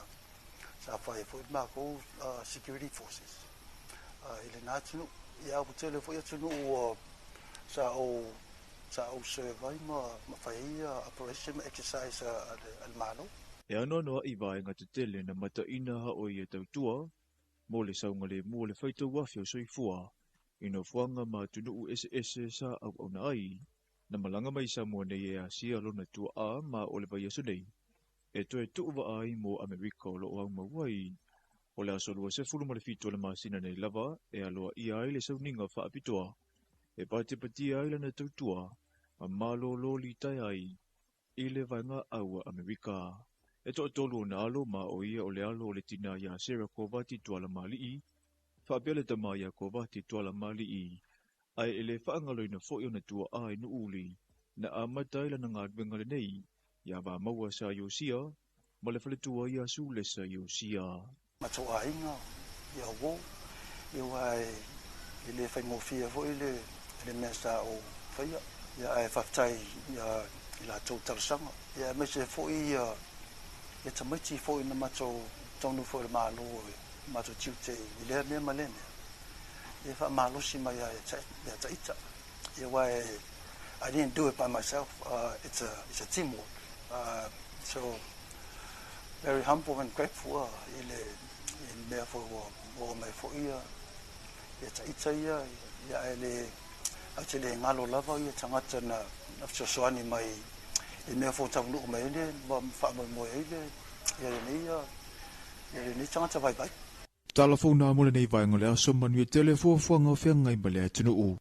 [SPEAKER 9] sa fai ai foi le matou security forces i lena atunuu. Ia ua tele foi atunuu ua sa ou sa ou serve ai ma ma fai ai operation ma exercise a le Malo.
[SPEAKER 2] E anoanoai vaega tetele na mataina ha o ia tautua mo le saogalemu o le faitauafe o soifua i nofoaga ma atunuu eseese sa auauna ai. Na malaga mai Samoa nei e asia lona tuaa ma o le vaiaso nei e toe tuuvaa ai mo Amerika o loo aumau ai. O le aso 27 o le masina nei lava e aloaia ai le sauniga faapitoa e patepatia ai lana tautua ma malōlō litaea ai i le vaega au a Amerika. E toatolu ona alo ma o ia o le alo o le tinā iā Sarah Kovati Tualamali'i, faapea le tama iā Kovati Tualamali'i, ae e le faagaloina foi ona tuaa i Nuuuli na amata ai lana galuega lenei iā Vamaua Sa Iosia ma le faletua iā Sulesa Iosia.
[SPEAKER 9] Matou aiga ia uō, ia aua e le faigofie foi le le mea sa ou faia, ia ae faafetai ia i latou talosaga, ia aemaise foi ia ia tamaiti foi na matou tonu foi o le Malo i matou tiute i lea mea ma lea mea, ia faamalosi mai lava ia ita, ia aua e I didn't do it by myself, it's a it's a team work, so very humble and grateful i le i le mea foi ua oo mai foi ia ia ita ia, ia ae le ou te le galo lava ia tagata na na fesoasoani mai i mea foi taunuu mai ai le ma faamoemoe ai le ia lenei ia lenei tagata vaivai.
[SPEAKER 2] Tala fou na mo lenei vaega o le aso, manuia tele fuafuaga o feagai ma le atunuu.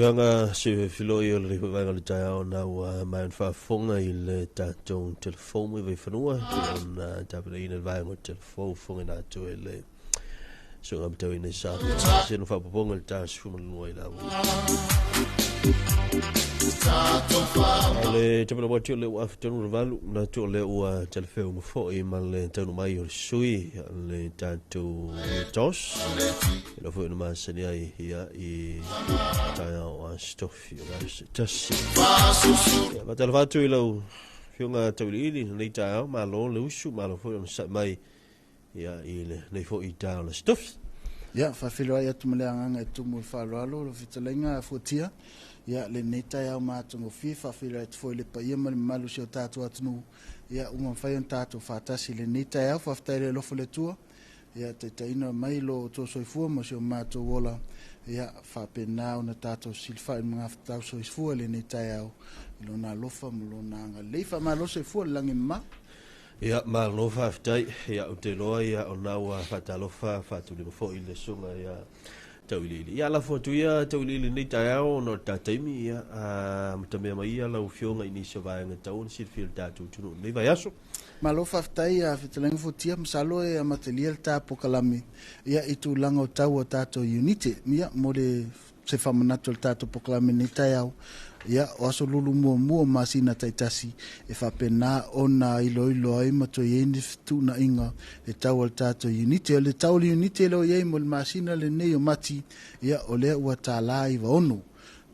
[SPEAKER 4] Feaga se filoi o le vaega o le taeao na ua mai ona faafofoga i le tatou telefou mai Vaifanua ona tapenaina le vaega o telefou fofoga ina atu e le suiga matauina i sa se no faapopoga i le 12 i le awa. O le tapena atu o le ua afe tonu le 8, manatu o le ua talafeu ma foi ma le taunu mai o le sui le tatou tos. E lo foi na masani ai ia i taeao a stofi o la se tasi. Ia, matalafa atu i lau fioga tauiliili nei taeao, malo le usu, malo foi ona sa'i mai ia i le nei foi taeao la stofi.
[SPEAKER 10] Ia, faafeiloai atu ma le agaga e tumu i le faaaloalo lau fetalaiga Fuatia. Ia, lenei taeao matagofie, faafeiloai atu foi i le paia ma le mamalu o si o tatou atunuu. Ia, ua mafai ona tatou faatasi i lenei taeao. Faafetai i le alofa o le Atua. Ia, taitaiina mai lo outou soifua ma si o matou ola. Ia, faapena ona tatou silafai i le magafetau soifua i lenei taeao i lona alofa ma lona agalelei. Faamalo soifua i le lagi e mama.
[SPEAKER 4] Ia, malo faafetai. Ia, ou te iloa ia ona ua faatalofa faatulima foi le susuga ia Tauiliili. Ia, lafo atu ia Tauiliili lenei taeao ona o le ta taimi, ia, amatamea mai ia lau Afioga i nisi o vaega tatau ona silafia e le tatou atunuu i lenei vaiaso.
[SPEAKER 10] Malo faafetai a fetalaiga Fuatia, masalo e amatalia le ta pokalame ia i tulaga o tau o tatou iunite. Ia, mo le se faamanatu o le tatou pokalame nei taeao, ia, o aso lulu muamua o masina taitasi e faapena ona iloilo ai ma toe i ai ni fetuunaiga le tau o le tatou iunite. O le tau o le iunite lea o i ai mo le masina lenei o Mati, ia, o lea ua $1.96.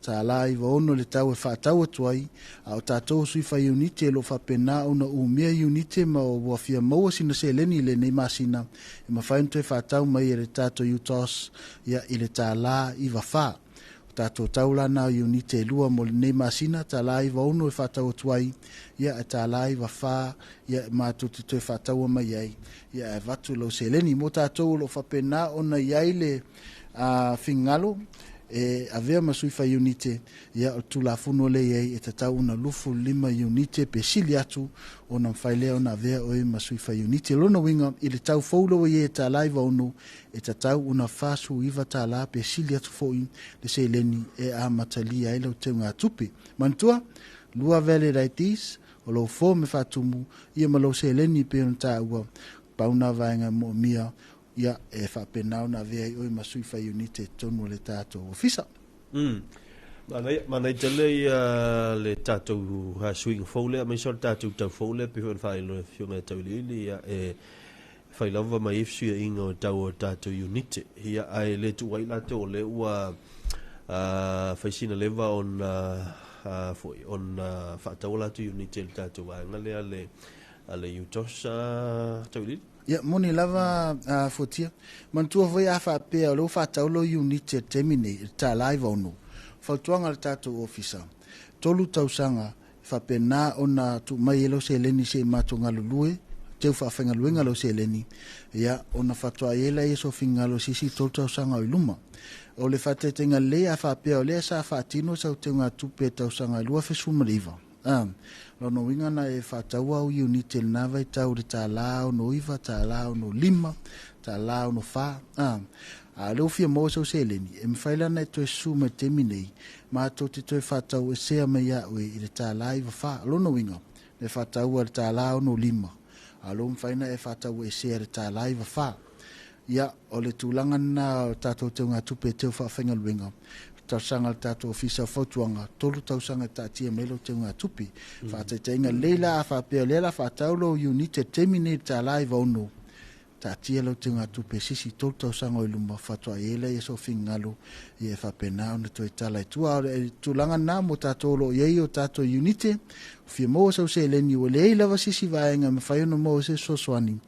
[SPEAKER 10] $1.96 le tau e faatau atu ai, a o tatou sui fai iunite o lo o faapena ona umia iunite ma ua fia maua sina seleni i lenei masina, e mafai ona toe faatau mai e le tatou UTOS ia, i le $1.94. O tatou tau la na o iunite e lua mo lenei masina, $1.96 e faatau atu ai, ia, e $1.94 ia, matou te toe faataua mai ai, ia, e avatu lau seleni. Mo tatou o lo o faapena ona i ai le fingalo e avea ma sui fai iunite, ia, o le Tulafono lea i ai e tatau ona 25 iunite pe sili atu ona mafai lea ona avea oe ma sui fai iunite. Lona uiga i le tau fou lea ua i ai e $1.96, e tatau ona $49 pe sili atu foi le seleni e amatalia ai lau teugatupe. Manatua, 2 valid IDs, o lou form e faatumu, ia ma lou seleni pei ona taua, pau na vaega e moomia, ia, e faapena ona avea ai oe ma sui fai iunite i totonu o le tatou ofisa.
[SPEAKER 4] Manaia tele ia le tatou suiga fou lea, aemaise o le tatou tau fou lea, pei foi ona faailoa e Afioga ia Tauiliili, ia, e fai lava mai ai fesuiaiga o tau o tatou iunite. Ia, ae le tuua ai latou o lea ua fai sina leva ona foi ona faataua latou iunite i le tatou vaega lea a le UTOS Tauiliili.
[SPEAKER 10] Ia, moni lava a Fuatia. Manatua foi a faapea o lea ua faatau lau iunite i le taimi nei i le $1.96. Fautuaga a le tatou ofisa, 3 tausaga e faapena ona tuu mai ai lau seleni se i matou galulue, teu faafaigaluega lau seleni, ia, ona faatoa i ai laia so fingalo i se isi 3 tausaga o i luma. O le faataitaiga lelei a faapea o lea sa faatino sau teugatupe tausaga e 2019. Lona uiga na e faataua au iunite i lena vaitau i le $69, $65, $64. A o lea ua fia maua sau seleni, e mafai la ona e toe susu mai i le taimi nei, matou te toe faatau esea mai ia oe i le $94. Lona uiga, e faataua i le $65, a o lea ua mafai ona e faatau esea i le $94. Ia, o le tulaga lena o tatou teugatupe e teu faafaigaluega, talosaga a le tatou ofisa o fautuaga, 3 tausaga e taatia mai lau teugatupe. Faataitaiga lelei la a faapea o lea la faatau lou iunite i le taimi nei i le $1.96, taatia lau teugatupe se isi 3 tausaga o i luma, faatoa i ai laia so fingalo, ia e faapena ona toe tala i tua. O le tulaga lena mo tatou o lo o i ai o tatou iunite, fia maua sau seleni, ua leai lava se isi vaega e mafai ona maua se fesoasoani,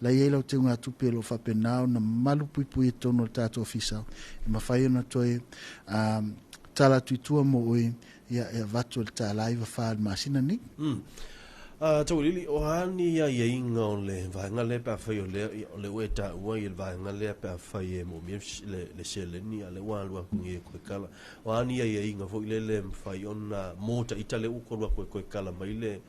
[SPEAKER 10] la i ai lau teugatupe o lo o faapena ona malu puipui i totonu o le tatou ofisa, e mafai ona toe tala atu i tua mo oe, ia, e avatu le $94 i le masina nei.
[SPEAKER 4] Tauiliili, o a ni aiaiga o le vaega lea pe afai o lea, ia, o lea ua e taua i le vaega lea pe afai e moomia le seleni, a o lea ua alu atu nei e toe tala. O a ni aiaiga foi lele e mafai ona mo taita lea ua alu atu e toe tala mai le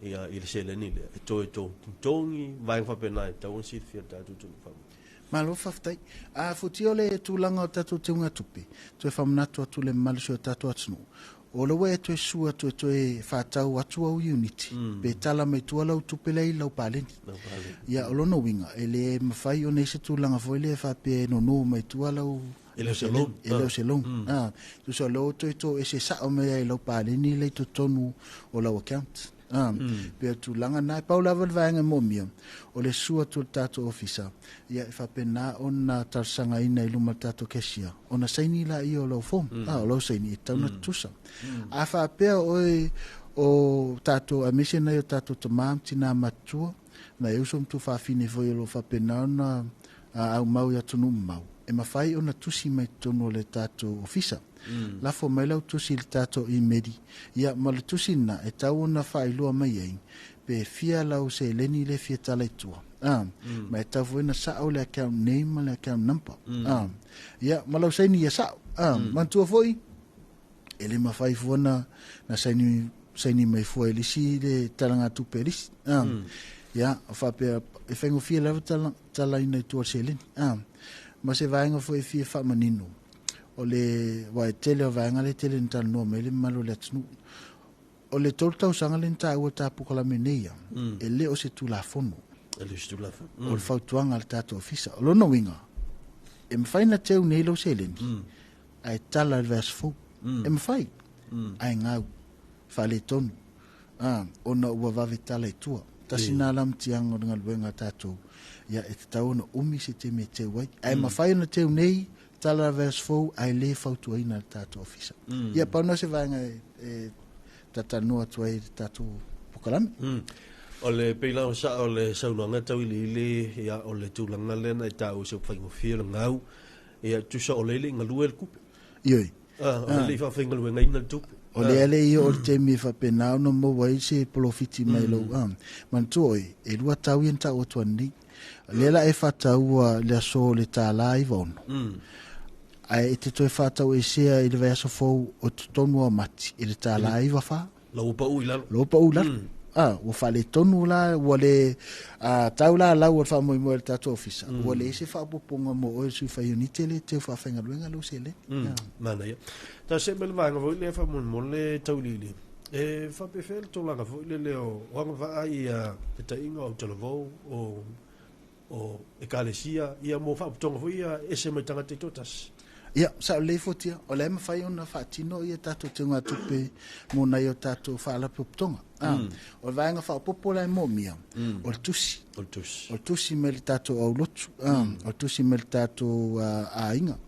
[SPEAKER 4] ia, i le seleni lea, e toe totogi, vaega faapena e tatau ona silafia e le tatou atunuu faamolemole.
[SPEAKER 10] Malo faafetai. A futia o le tulaga o tatou teugatupe, toe faamanatu atu le mamalu si o tatou atunuu, o le ua e toe sua toe toe faatau atu au iuniti, pe tala mai tua lau tupe lea i lau paleni. Ia, o lona uiga, e le mafai ona i ai se tulaga foi lea e faapea e nono mai tua lau
[SPEAKER 4] E le o se loan.
[SPEAKER 10] E le o se loan. Tusa o lea ua toe toese sao mai lava i lau paleni lea i totonu o lau account. Pei o le tulaga lena. E pau lava le vaega e moomia, o le sua atu o le tatou ofisa, ia e faapena ona talosagaina i luma o le tatou cashier, ona saini laia o lau form, o lau saini e tatau ona tutusa. A faapea oe o tatou, aemaise nai o tatou tama ma tina matutua, nai uso ma tuafafine foi o lo o faapena ona aumau i atunuu mamao, e mafai ona tusi mai totonu o le tatou ofisa. Lafo mai lau tusi i le tatou imeli, ia ma le tusi lena e tau ona faailoa mai ai pe fia lau seleni le fia tala i tua. Ma e tau foi ona sao le account name ma le account number. Ia, ma lau saini ia sao. Manatua foi, e le mafai fua na, na saini, saini mai fua e le isi le talagatupe a le isi. Ia, o faapea, e faigofie lava tala, talaina i tua o le seleni. Ma se vaega foi e fia faamanino, o le, aua e tele o vaega lea e tele ina talanoa mai ai le mamalu o le atunuu. O le 3 tausaga lea na taua ta polokalame nei ia, e le o se Tulafono.
[SPEAKER 4] E le o se Tulafono.
[SPEAKER 10] O le fautuaga a le tatou ofisa. O lona uiga, e mafai ona teu nei lou seleni, ae tala i le vaiaso fou. E mafai, ae gau, faaletonu, ona ua vave tala i tua. Tasi lena lamatiaga o le galuega a tatou, ia e tatau ona umi se taimi e teu ai. Ae mafai ona teu nei, tala i le vaiaso fou, ae le fautuaina e le tatou ofisa. Ia, pau lena o se vaega e talatalanoa atu ai i le tatou polokalame.
[SPEAKER 4] O le pei la o sa o le saunoaga tauiliili, ia, o le tulaga lea na e taua i se upu faigofie o le gau, ia, tusa o lea e le i galue le tupe.
[SPEAKER 10] Ioe.
[SPEAKER 4] O lea e le i faafaigaluegaina le tupe.
[SPEAKER 10] O lea le i oo le taimi e faapena ona maua ai se polofiti mai lou, manatua oe, e lua tau ia na tau atu ananei. O lea la e faataua le aso o le $96, ae e te toe faatauesea i le vaiaso fou o totonu o Mati i le $94.
[SPEAKER 4] Lau ua pau i lalo.
[SPEAKER 10] Lau ua pau i lalo. Ua faaletonu la, ua le tau la lau o le faamoemoe a le tatou ofisa, ua leai se faaopoopoga mo oe le sui faiunite le teu faafaigaluega lou seleni.
[SPEAKER 4] Manaia. Ta see mai le vaega foi lea faamolemole tauiliili. E faapefea le tulaga foi lele o agavaa ia petaiga o autalavou o o ekalesia ia mo faapotoga foi ia ese mai tagata i toatasi.
[SPEAKER 10] Ia, sao lelei Fuatia, o la e mafai ona faatino ia tatou teugatupe mo nai o tatou faalapotopotoga. O le vaega faaopoopo la e moomia, o le tusi.
[SPEAKER 4] O le tusi.
[SPEAKER 10] O le tusi mai le tatou aulotu, o le tusi mai le tatou aiga,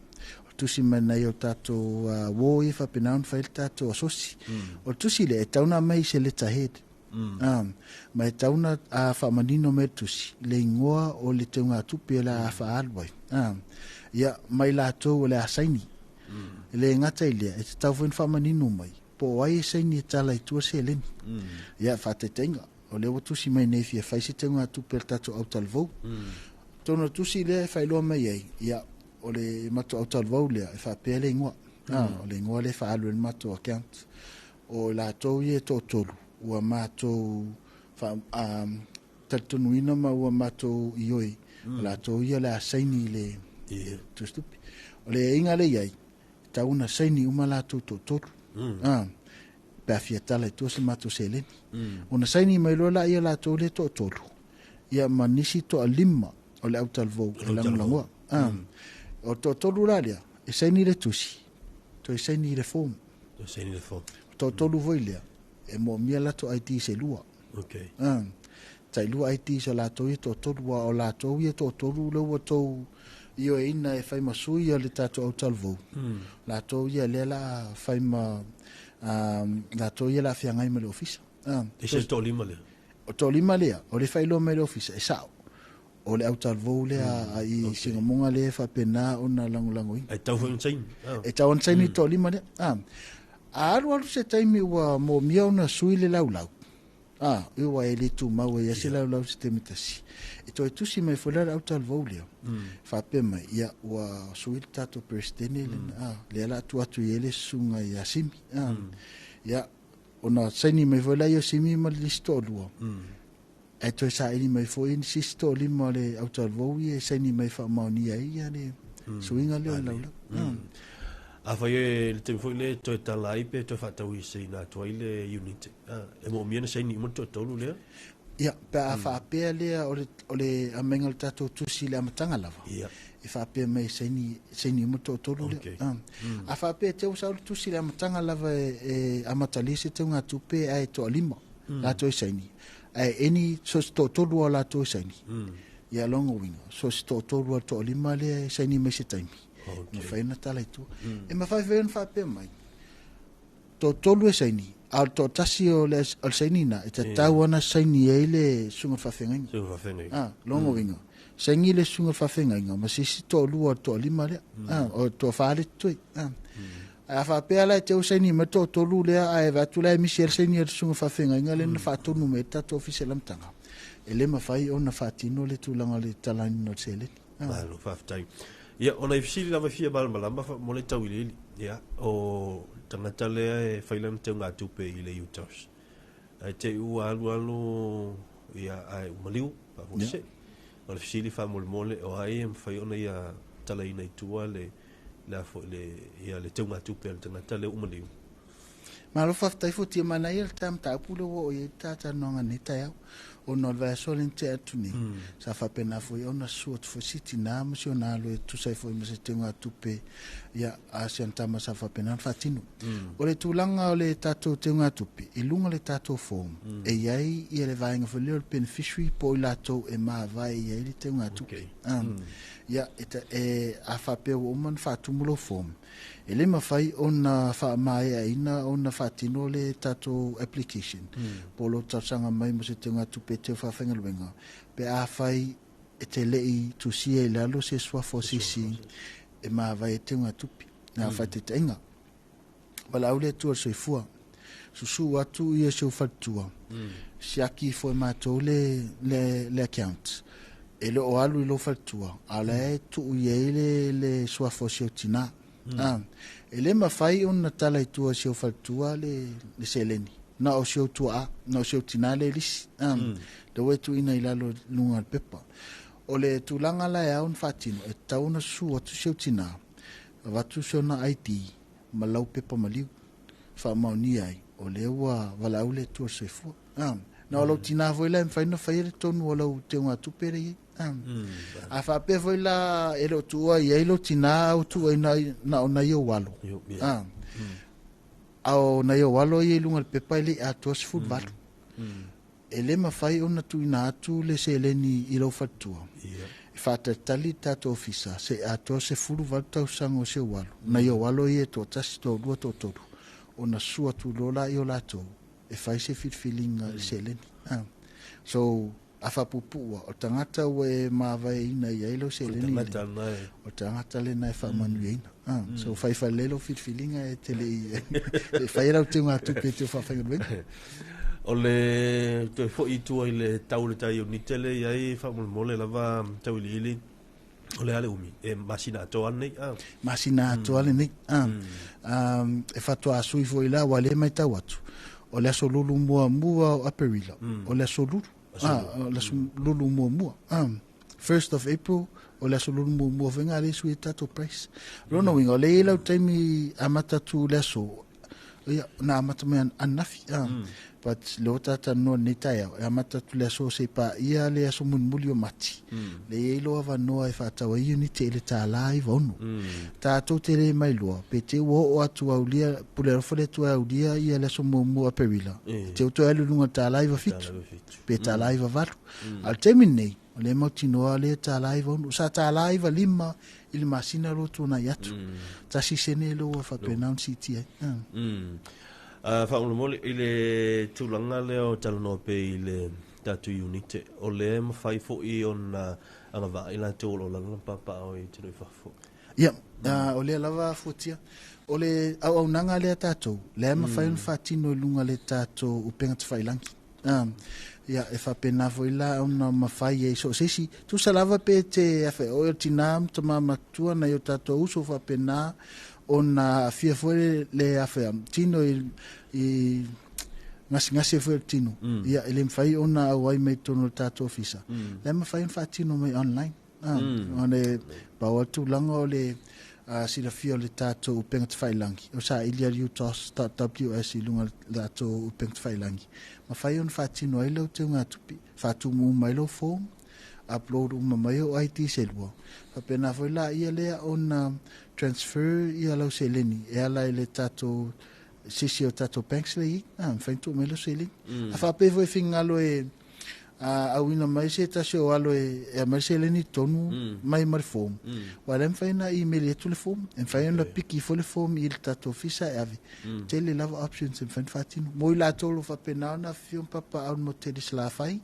[SPEAKER 10] o le tusi mai nai o tatou uo ia faapena ona fai le tatou asosi. O le tusi lea e tatau ona aumai i se letterhead. Ma e tatau ona faamanino mai le tusi le igoa o le teugatupe o le a faaalu ai. Ia, ma i latou o le a saini. E le gata i lea, e tatau foi ona faamanino mai po o ai e saini e tala i tua seleni. Ia, faataitaiga, o lea ua tusi mai nei fia fai se teugatupe a le tatou autalavou. Totonu o le tusi lea e faailoa mai ai, ia, o le matou autalavou lea e faapea le igoa. O le igoa lea e faaalu ai le matou account. O i latou ia e toatolu, ua matou talitonuina ma ua matou ioe, o latou ia o le a saini i le tusitupe. O le aiaiga lea e i ai, e tatau ona saini uma latou toatolu, pe a fia tala i tua se matou seleni. Ona saini mai loa laia latou lea e toatolu, ia ma nisi toalima o le autalavou e lagolagoa. O le toatolu la lea, e saini i le tusi, toe saini i le form.
[SPEAKER 4] Toe saini le form.
[SPEAKER 10] Toatolu foi lea, e moomia latou IDs e lua.
[SPEAKER 4] Okay.
[SPEAKER 10] Tai lua IDs o latou ia toatolu, aua o latou ia toatolu lea ua tou ioeina e fai ma sui o le tatou autalavou. Latou ia lea la a fai ma latou ia la a feagai ma le ofisa.
[SPEAKER 4] E se toalima lea?
[SPEAKER 10] O toalima lea, o le faailoa mai le ofisa, e sao. O le autalavou lea a i Sinamoga lea e faapena ona lagolagoina.
[SPEAKER 4] E tau foi ona saini.
[SPEAKER 10] E tau ona saini toalima lea. A alu alu se taimi ua moomia ona sui le laulau, ua e le tumau ai se laulau se taimi tasi. E toe tusi mai foi la le autalavou lea, faapea mai, ia, ua sui le tatou Peresetene lena, lea la atu atu i ai le susuga ia Simi. Ia, ona saini mai foi la ia Simi ma le lisi toalua. Ae toe saili mai foi se isi toalima o le autalavou ia e saini mai e faamaonia ai ia le suiga lea o le laulau.
[SPEAKER 4] Afai e le taimi foi lea e toe tala ai pe toe faatauiseina atu ai le unit, e moomia ona saini uma le toatolu lea?
[SPEAKER 10] Ia, pe a faapea lea o le, o le aumaiga o le tatou tusi i le amataga lava, e faapea mai e saini, saini uma le toatolu lea. A faapea e te ua sau le tusi i le amataga lava e amatalia se teugatupe ae toalima latou e saini, ae any so se toatolu o latou e saini, ia lona uiga, so se toatolu a le toalima lea e saini mai se taimi, mafai ona tala i tua. E mafai foi ona faapea mai, toatolu e saini, a o le toatasi o le saini na, e tatau ona saini ai le susuga faafeagaiga.
[SPEAKER 4] Susuga faafeagaiga.
[SPEAKER 10] Lona uiga, saini le susuga faafeagaiga ma se isi toalua o le toalima lea, o le toafa lea totoe. A faapea la e te saini mai toatolu lea, ae vaai atu la e misi ai le saini a le susuga faafeagaiga lea na faatonu mai ai le tatou ofisa i le amataga, e le mafai ona faatino le tulaga o le talaina o le seleni.
[SPEAKER 4] Malo, faafetai. Ia, o nai fesili lava e fia malamalama mo le tauiliili. Ia, o tagata lea e fai lana teugatupe i le UTOS. Ae te i ua alu alu, ia, ae ua maliu, faafuasei. O le fesili faamolemole, o ai e mafai ona ia talaina i tua le, le, a foi, le, ia, le teugatupe a le tagata lea ua maliu?
[SPEAKER 10] Malo faafetai Futia, manaia le ta mataupu lea ua oo i ai le ta talanoaga nei taeao, ona o le vaiaso lea na tea atu nei, sa faapena foi ona susu atu foi si tina ma si ona alo e tusa ai foi ma se teugatupe, ia, a si ana tama sa faapena ona faatino. O le tulaga o le tatou teugatupe, i luga o le tatou form, e i ai ia le vaega foi lea o le beneficiary po o i latou e mavae i ai le teugatupe. Ia, e, a faapea ua uma ona faatumu lou form, e le mafai ona faamaeaina ona faatino le tatou application po o lo talosaga mai mo se teugatupe e teu faafaigaluega, pe a fai e te lei tusia i lalo se suafa o se isi e mavae e teugatupe. Na faataitaiga, valaau le Atua i le soifua, susu atu ia si ou faletua, siaki ifo e matou le account, e le o alu i lou faletua, a o la e tuu i ai le suafa o si ou tina. E le mafai ona tala i tua si ou faletua le seleni, na o si ou tuaa, na o si ou tina le lisi. Le ua e tuuina i lalo luga o le pepa. O le tulaga la e ao ona faatino, e tatau ona susu atu si ou tina, avatu si ona ID ma lau pepa maliu, faamaonia ai, o lea ua valaau le Atua i le soifua. Na o lau tina foi la e mafai ona faia le tonu o lau teugatupe lea i ai. A faapea foi la e le o tuua i ai lau tina au tuua i na o nai ou alo. A o nai ou alo ia i luga o le pepa e le i atoa 18. E le mafai ona tuuina atu le seleni i lou faletua. E faatalitali le tatou ofisa se i atoa 18 tausaga o si ou alo. Nai ou alo ia e toatasi, toalua, toatolu, ona susu atu loa la i o latou e fai se filifiliga i le seleni. So, a faapuupuu o le tagata ua e mavaeina i ai lau seleni, o le tagata lena e faamanuiaina. So, faifalelei lau filifiliga e te lei e fai lau teugatupe e te faafaigaluega.
[SPEAKER 4] O le toe foi i tua i le tau le tai unite le i ai faamolemole lava tauiliili, o le a le umi, e masina atoa nei.
[SPEAKER 10] Masina atoa lenei. E faatoa sui foi la, ua le matau atu, o le aso lulu muamua o Aperila, o le aso lulu. O le aso lulu muamua. 1st of April, o le aso lulu muamua foi ngā le sui e tatou price. Lona uiga, o le i lau taimi amata atu le aso, ia, na amata mai ananafi. But le o tata noa nei taeao, e amata atu le aso se pa ia le aso mulimuli o Mati. Le iai lo avanoa e whaatau ai unite i le tālā i vaono. Tātou te le mai loa, pe te ua oo atu aulia, pule alofa le atu aulia ia le aso muamua Aperila. Te uto e alu lunga tālā i vafitu, pe tālā i vavalu. A le taimi nei, o le mautinoa le tālā i vaono. Sa tālā i valima i le masina lo tōna i atu. Tasi sene lo ua whapena on siti ai.
[SPEAKER 4] Faamolemole i le tulaga lea o talanoa pe i le tatou unite, o le mafai foi ona agavaa i latou o lo o lala na papaaao i atunuu i fafo.
[SPEAKER 10] Ia, o lea lava fuatia. O le auaunaga lea tatou, lea e mafai ona faatino i luga le tatou upega tafailagi. Ia, e faapena foi la ona mafai ai so o se isi. Tusa lava pe te afe oe o tina ma tama matua nai o tatou uso faapena ona aafia foi le afe tino i gasegase foi o le tino, ia, e le mafai ona auai mai i totonu o le tatou ofisa, la e mafai ona faatino mai online. Ona e pau lava le tulaga o le silafia o le tatou upega tafailagi, o saili lava le utos.ws i luga o le tatou upega tafailagi, mafai ona faatino ai lau teugatupe, faatumu uma ai lau form, upload uma mai ou ID se lua, faapena foi laia lea ona transfer ia lau seleni e ala i le tatou sisi o tatou banks lea e i ai, mafai ona tuu mai lau seleni. A faapea foi e finagalo e auina mai se tasi o alo e aumai le seleni i totonu mai ma le form, aua o la e mafai ona email atu le form, e mafai ona piki foi le form i le tatou ofisa e ave. Tele lava options e mafai ona faatino. Mo i latou o lo o faapena ona afifio ma papaaao i le motu tele i Salafai,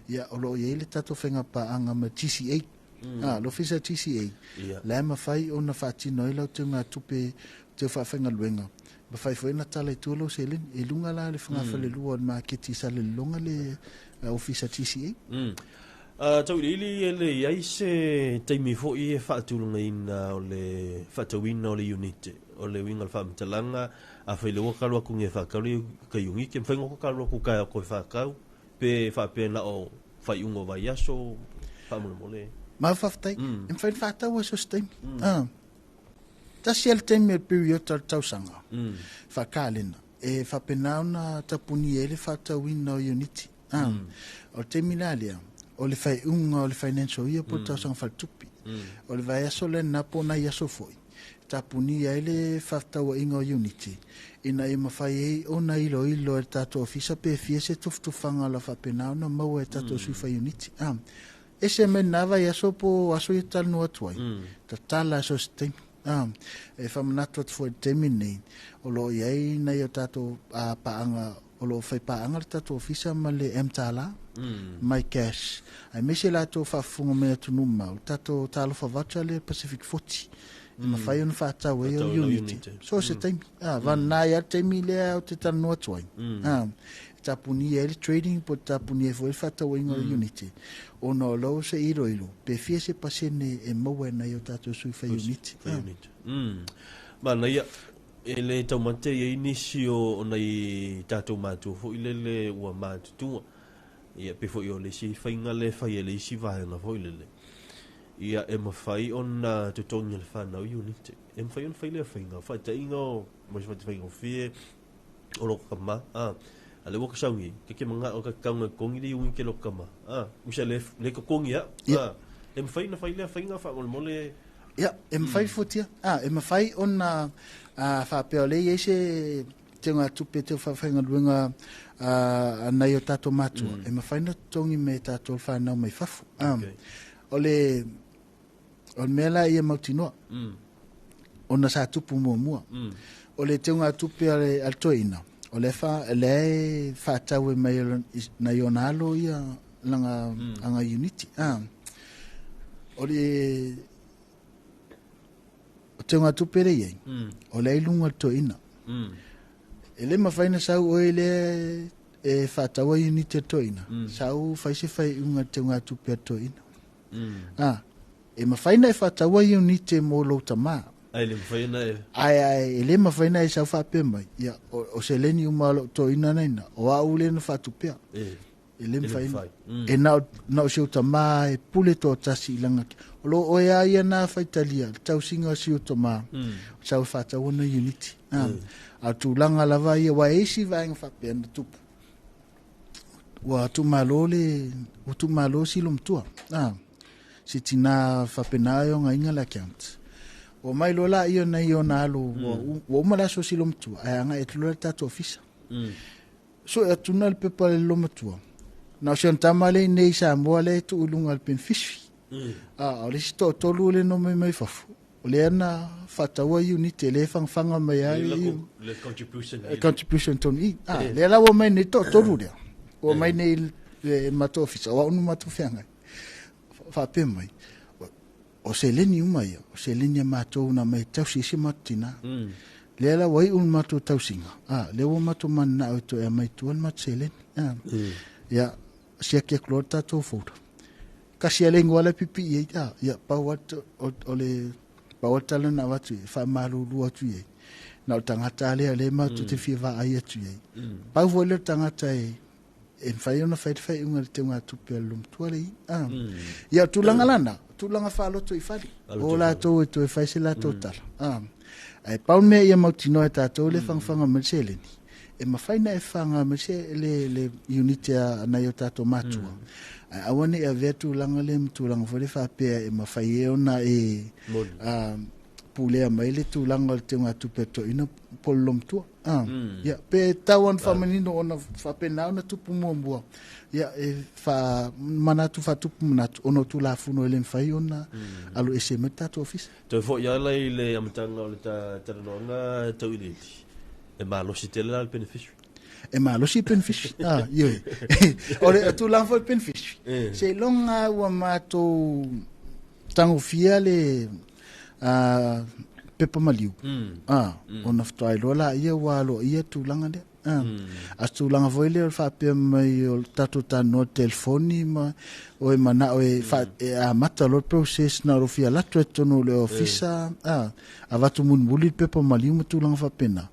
[SPEAKER 10] ia o lo o i ai le tatou faigapaaga ma le GCA. Le ofisa GCA, la e mafai ona faatino ai lau teugatupe teu faafaigaluega, mafai foi ona tala i tua lou seleni. I luga la le fogafalelua o le maketi i Salelologa le ofisa GCA.
[SPEAKER 4] Tauiliili e le i ai se taimi foi e faatulagaina o le faatauina o le iunite. O le uiga o le faamatalaga, afai lea ua kalu atu nei e faatau le ka iunite, mafai ona kalu atu taeao toe faatau, pe faapea na o faaiuga o vaiaso, faamolemole.
[SPEAKER 10] Malo faafetai. E mafai ona faatau lava so o se taimi. Tasi lava le taimi o le piriota o le tausaga, faa-kalena, e faapena ona tapunia ai le faatauina o iuniti. O le taimi la lea, o le faaiuga o le financial year po o le tausaga faaletupe. O le vaiaso lena po o nai aso foi, e tapunia ai le fefaatauaiga o iuniti, ina ia mafai ai ona iloilo e le tatou ofisa pe fia se tufatufaga o le a faapena ona maua e tatou sui fai iuniti. Ese mai lena vaiaso po o aso ia talanoa atu ai, tatala so o se taimi. E faamanatu atu foi i le taimi lenei, o lo o i ai nai o tatou paaga, o lo o fai paaga le tatou ofisa ma le M-Tala, MyCash, aemaise latou faafofoga mai atunuu mamao, le tatou talofa voucher lea Pacific 40, e mafai ona faatau ai au iunite, so o se taimi. Vagana ai lava le taimi lea ou te talanoa atu ai, e tapunia ai le trading po o tapunia ai foi le faatauaiga o iunite, ona o lo o se iloilo, pe fia se pasene e maua e nai o tatou sui fai iunite.
[SPEAKER 4] Manaia, e le taumate i ai nisi o nai tatou matua foi lele ua matutua. Ia, pe foi o le isi faiga lea e fai e le isi vaega foi lele. Ia, e mafai ona totogi e le fanau iunite. E mafai ona fai lea faiga, faataitaiga o mo se faigofie o lo tama, a lea ua ka sauni, ke ke manga o ka kaunga totogi le iunite lo tama, a, usa le le totogi a, a, e mafai ona fai lea faiga faamolemole.
[SPEAKER 10] Ia, e mafai fuatia. E mafai ona faapea o lea e i ai se teugatupe teu faafaigaluega a nai o tatou matua, e mafai ona totogi mai e tatou le fanau mai fafo. O le mea la ia mautinoa, ona sa tupu muamua. O le teugatupe a le toeaina, o lea e faatau e mai nai ona alo ia langa anga iuniti. O le teugatupe lea e i ai, o lea e i luga o le toeaina. E le mafai ona sau oe lea e faataua iuniti a le toeaina, sau fai se faaiuga i le teugatupe a le toeaina. E mafai ona e faataua iuniti mo lou tamā.
[SPEAKER 4] Ai le mafai ona e...
[SPEAKER 10] Ai, e le mafai ona e sau faapea mai, ia, o seleni uma o lou toeaina naina, o au lea na faatupea. E le mafai. E na o si ou tamā e pule toatasi i langa. O lo oe a ia na faitalia, le tausiga o si ou tamā, sau e faataua na iuniti. A tulaga lava ia, ua e isi vaega faapea na tupu. Ua tuumalo le, ua tuumalo si lomatua. Si tina faapena e ona inga le account. O mai loa la ia nei ona alu, ua uma le aso si lomatua, ae aga e tuloa le tatou ofisa. So e atuna le pepa le lomatua. Na o si ona tama le nei Samoa le tuu i luga le beneficiary. O le isi toatolu le no mai mai fafo. O le ana faataua iunite le fangafanga mai ai
[SPEAKER 4] le contribution.
[SPEAKER 10] Contribution tonu i. Le la ua mai nei toatolu lea. Ua mai nei le matou ofisa, o au nu matou feagai. Faapea mai. O seleni uma ia, o seleni a matou na mai tausi isi matou tina. Lea la ua iu le matou tausiga. Lea ua matou mananao e toe aumai tua le matou seleni. Ia, siaki atu loa le tatou folder. Kasi a le ingoa le pipi i ai. Ia, pau o le pau o le tala na avatu i, faamalulu atu i ai. na o le tagata lava lea o lea matou te fia vaai atu i ai. Pau foi lea o le tagata e e mafai ona fai le faaiuga i le teugatupe a le loomatua le ia. Ia, o tulaga la na, o tulaga faaloto i fale, o latou e toe fai se latou tala. Ae pau le mea ia mautinoa e tatou le fagafaga mai le seleni, e mafai ona e faga mai se le, le unit a nai o tatou matua, ae aua ne i avea tulaga lea ma tulaga foi lea faapea e mafai ai ona e pulea mai le tulaga o le teugatupe a toeaina po o le loomatua. Ia, pe tau ona faamanino ona faapena ona tupu muamua, ia, e faamanatu faatupu manatu ona o Tulafono e le mafai ona alu ese mai le tatou ofisa.
[SPEAKER 4] Toe foi lava la i le amataga o le talanoaga tauiliili, e malosi tele la le beneficiary.
[SPEAKER 10] E malosi le beneficiary. Ah, ioe. O le tulaga foi o le beneficiary, seiloga ua matou tagofia le pepa maliu, ona faatoa iloa laia ua aloaia tulaga lea. A se tulaga foi lea o le faapea mai o le tatou talanoa i le telefoni ma o e manao e, e amata loa le process na o lou fia alu atu ai i totonu o le ofisa, avatu mulimuli le pepa maliu ma tulaga faapena.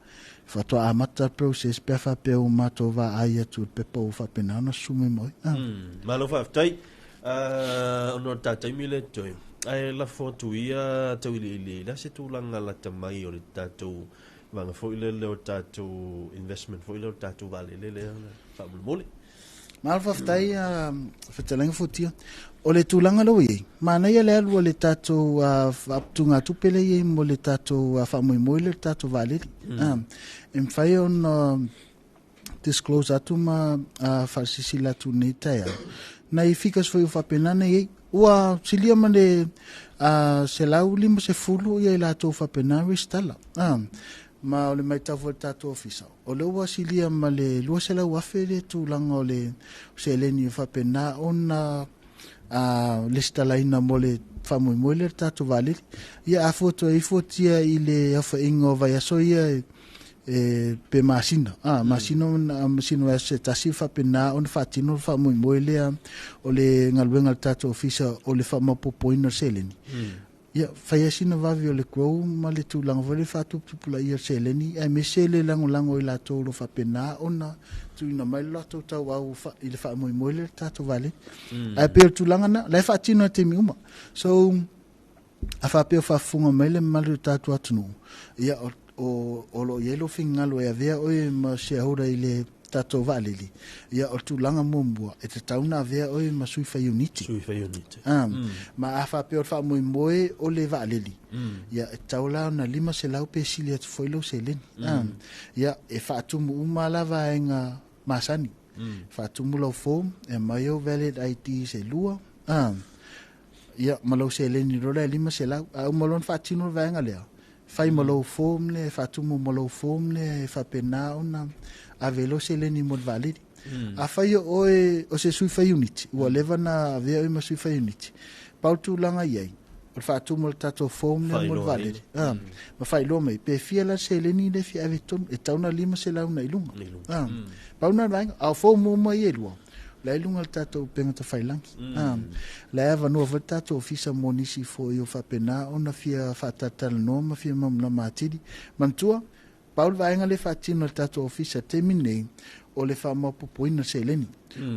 [SPEAKER 10] Faatoa amata le process pe a faapea ua matou vaai atu i le pepa ua faapena ona susu mai ma oe.
[SPEAKER 4] Malo faafetai. Ona o le ta taimi lea totoe, ae lafo atu ia tauiliili i le a se tulaga lata mai o le tatou vaega foi lele o tatou investment foi lea o le tatou vaalele lea faamolemole.
[SPEAKER 10] Malo faafetai fetalaiga Fuatia. O le tulaga lea ua i ai, manaia le alu a le tatou faaputugatupe lea e i ai mo le tatou faamoemoe lea i le tatou vaalele. E mafai ona disclose atu ma faasilasila atu nei taeao, nai figures foi ua faapena ona i ai. Ua silia ma le 150 ia i latou faapena resitala. Ma o le matau foi a le tatou ofisa, o lea ua silia ma le 200,000 le tulaga o le seleni ua faapena ona lesitalaina mo le faamoemoe lea o le tatou vaalele. Ia a fua toe ifo tia i le aofaiga o vaiaso ia e pe masina, masina masina vaiaso se tasi faapena ona faatino le faamoemoe lea o le galuega a le tatou ofisa o le faamaopoopoina o le seleni. Ia, fai lava sina vave o le grow ma le tulaga foi lea faatuputupulaia o le seleni, aemaise le lagolago i latou o lo o faapena ona tuuina mai le latou tauau i le faamoemoe lea o le tatou vaalele. Ae pei o le tulaga lena, o la e faatino i taimi uma. So, a faapea o faafofoga mai le mamalu o le tatou atunuu, ia, o lo o i ai lou finagalo e avea oe ma shareholder i le tatou vaalele, ia o le tulaga muamua, e tatau ona avea oe ma sui fai uniti.
[SPEAKER 4] Sui fai uniti.
[SPEAKER 10] Ma a faapea o le faamoemoe o le vaalele, ia e tatau la ona 500 pe sili atu foi lou seleni. Ia e faatumu uma la vaega masani. Faatumu lau form, e aumai ou valid IDs e lua, ia ma lou seleni loa lea e 500. A uma loa ona faatino le vaega lea, fai ma lou form lea, faatumu ma lou form lea e faapena ona ave ai lou seleni mo le vaalele. Afai o oe o se sui fai uniti, ua leva na avea oe ma sui fai uniti, pau le tulaga i ai, o le faatumu o le tatou form lea mo le vaalele, ma faailoa mai, pe fia la le seleni lea e fia ave i totonu, e tatau ona 500 na i luga. Pau lena o le vaega, a o form uma ia e lua, la e i luga o le tatou upega tafailagi. La e avanoa foi le tatou ofisa mo nisi foi o faapena ona fia faatalatalanoa ma fia malamalama atili. Manatua, pau le vaega lea e faatino e le tatou ofisa i le taimi lenei, o le faamaopoopoina o seleni.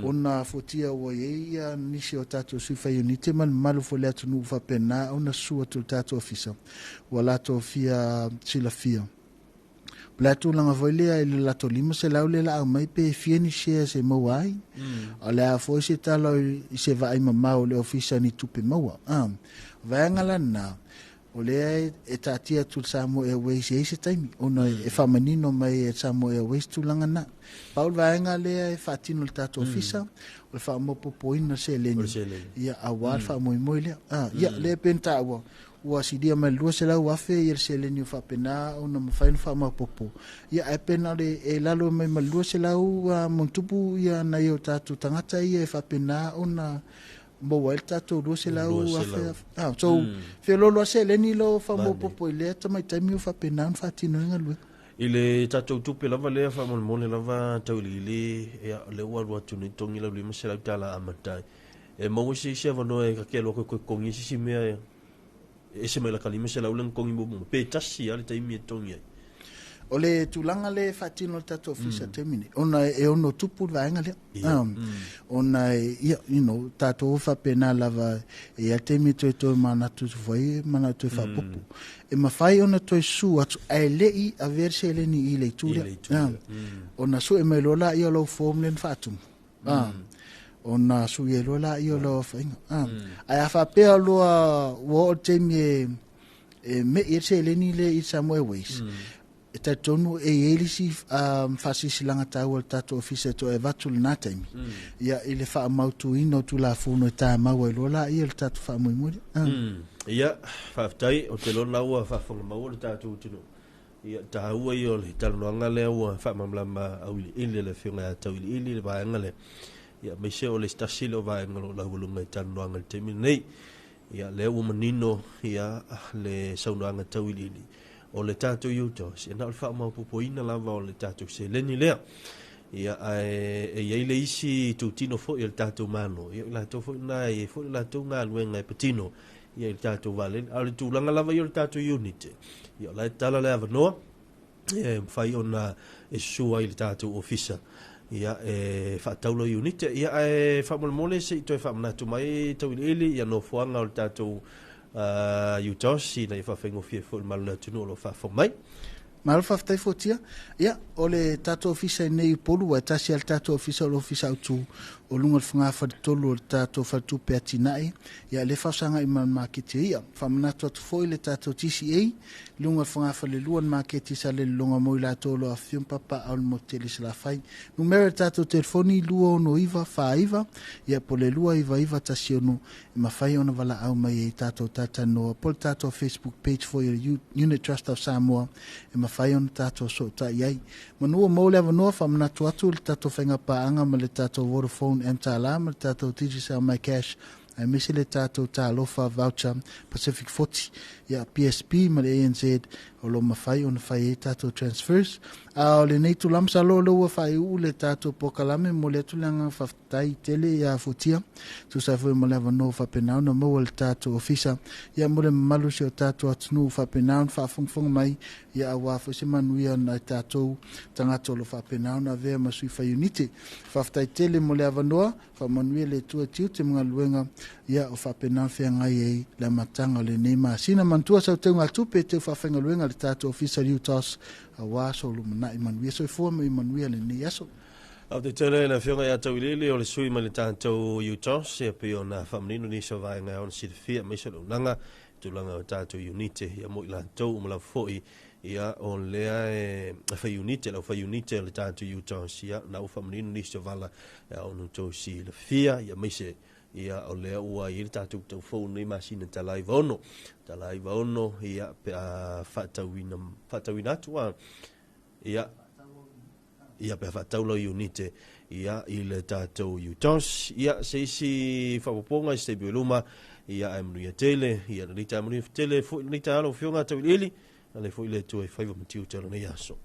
[SPEAKER 10] Ona fuatia ua i ai ia nisi o tatou sui fai iunite ma le mamalu foi o le atunuu faapena ona susu atu i le tatou ofisa, ua latou fia silafia. O le a tulaga foi lea i le latou 500 lea la aumai pe fia ni shares e maua ai. O le a foi se tala i se vaai mamao o le ofisa ni tupe maua. Vaega la lena, o lea e taatia atu i le Samoa Airways e i ai se taimi ona e faamanino mai e le Samoa Airways tulaga na. Pau le vaega lea e faatino e le tatou ofisa, o le faamaopoopoina o seleni, ia aua le faamoemoe lea. Ia, lea e pei ona taua, ua silia mai le 200,000 ia le seleni ua faapena ona mafai ona faamaopoopo. Ia, ae pe na o le e lalo mai ma le 200 montupu ia nai o tatou tagata ia e faapena ona maua ai le tatou 200,000. So, feoloolo lava seleni lo faamaopoopo i lea tamai taimi ua faapena ona faatino ai galuega.
[SPEAKER 4] I le tatou tupe lava lea faamolemole lava tauiliili, ia, o lea ua alu atu nei togi lau $500 amata ai. E maua se isi avanoa e ta te alu atu e toe togi ai se isi mea e ese mai laka 500 lea na togi muamua, pe tasi lava le taimi e togi ai.
[SPEAKER 10] O le tulaga lea e faatino e le tatou ofisa i le taimi nei, ona e ono tupu le vaega lea. Ona e, ia, you know, tatou e faapena lava, e i ai le taimi e toe toe manatu foi, manatu toe faaopoopo. E mafai ona toe susu atu, ae le i avea le seleni i le itu lea. Ona sue mai loa lea o lau form lea na faatumu. Ona sui ai loa lea o lau aofaiga. Ae a faapea loa ua oo le taimi e e me'i ai le seleni lea i Samoa Airways, e talitonu e i ai le isi faasilasilaga taua a le tatou ofisa e toe avatu i lena taimi, ia, i le faamautuina o Tulafono e tamau ai loa laia le tatou faamoemoe lea.
[SPEAKER 4] Ia, faafetai, ou te iloa la ua faafofoga maua le tatou atunuu. Ia, taua ia o le talanoaga lea ua faamalamalama auiliili e le Afioga ia Tauiliili le vaega lea. Ia, aemaise o le isi tasi lea o vaega o lo o laualuga i talanoaga i le taimi lenei. Ia, lea ua manino ia le saunoaga tauiliili o le tatou UTOS, ia na o le faamaopoopoina lava o le tatou seleni lea. Ia, ae e i ai le isi itutino foi o le tatou Malo, ia o i latou foi na e i ai foi le latou galuega e patino ia i le tatou vaalele. A o le tulaga lava ia o le tatou unit, ia o la e tala le avanoa, e mafai ona e susu ai i le tatou ofisa ia e faatau lau unit. Ia ae faamolemole se i toe faamanatu mai Tauiliili ia nofoaga o le tatou UTOS ina ia faafaigofie foi i le mamalu o le atunuu o lo o faafofoga mai.
[SPEAKER 10] Malo faafetai Fuatia. Ia, o le tatou ofisa i nei i Upolu, ua e tasi lava le tatou ofisa o le ofisa autu o luga o le fogafale-tolu o le tatou faletupe atinae, ia lea e faafesagai ma le maketi o i'a. Faamanatu atu foi le tatou TCA, i luga o le fogafale-lua o le maketi i Salelologa mo i latou o lo o afifio ma papaaao i le motu tele i Salafai. Numera o le tatou telefoni, 269 49, ia po o le 29916 e mafai ona valaau mai ai i tatou talatalanoa po o le tatou Facebook page foi o le Unit Trust of Samoa e mafai ona tatou sootai ai. Manu ua maua le avanoa, faamanatu atu le tatou faigapaaga ma le tatou Vodafone mTala ma le tatou Digicel MyCash aemaise le tatou Talofa Voucher Pacific 40, ia PSB ma le ANZ o lo o mafai ona fai ai tatou transfers. A o lenei tulaga, masalo o lea ua faaiuu le tatou polokalame, momoli atu le agaga faafetai. Tai tele ia Futia, tusa ai foi ma le avanoa ua faapena ona maua e le tatou ofisa, ia mo le mamalu o si o tatou atunuu ua faapena ona faafogafoga mai, ia aua foi se manuia o nai tatou tagata o lo o faapena ona avea ma sui fai iunite. Faafetai tele mo le avanoa, faamanuia le Atua i tiute ma galuega, ia o faapena ona feagai ai le amataga o lenei masina. Manatua sau teugatupe e teu faafaigaluega i le tatou ofisa o le UTOS aua sou lumanai manuia. Soifua ma ia manuia lenei aso.
[SPEAKER 4] Faafetai tele i le Afioga ia Tauiliili o le sui mai le tatou UTOS e pei ona faamanino nisi o vaega e ao ona silafia aemaise o le auaunaga i tulaga o tatou iunite ia mo i latou uma lava foi ia o lea e fai iunite le aufai iunite o le tatou UTOS ia na ua faamanino nisi o vala e ao ona outou silafia ia aemaise ia o lea ua i ai le tatou taufou nei masina talaivaono talaivaono ia pe a faatauina faatauina atu a ia Ia pe a faatau lau iunite ia i le tatou UTOS. Ia se isi faaopoopoga i se taimi o i luma ia ae manuia tele. Ia lenei taeao manuia tele foi lenei taeao lau Afioga Tauiliili. Ale foi le Atua i faiva ma tiute o lenei aso.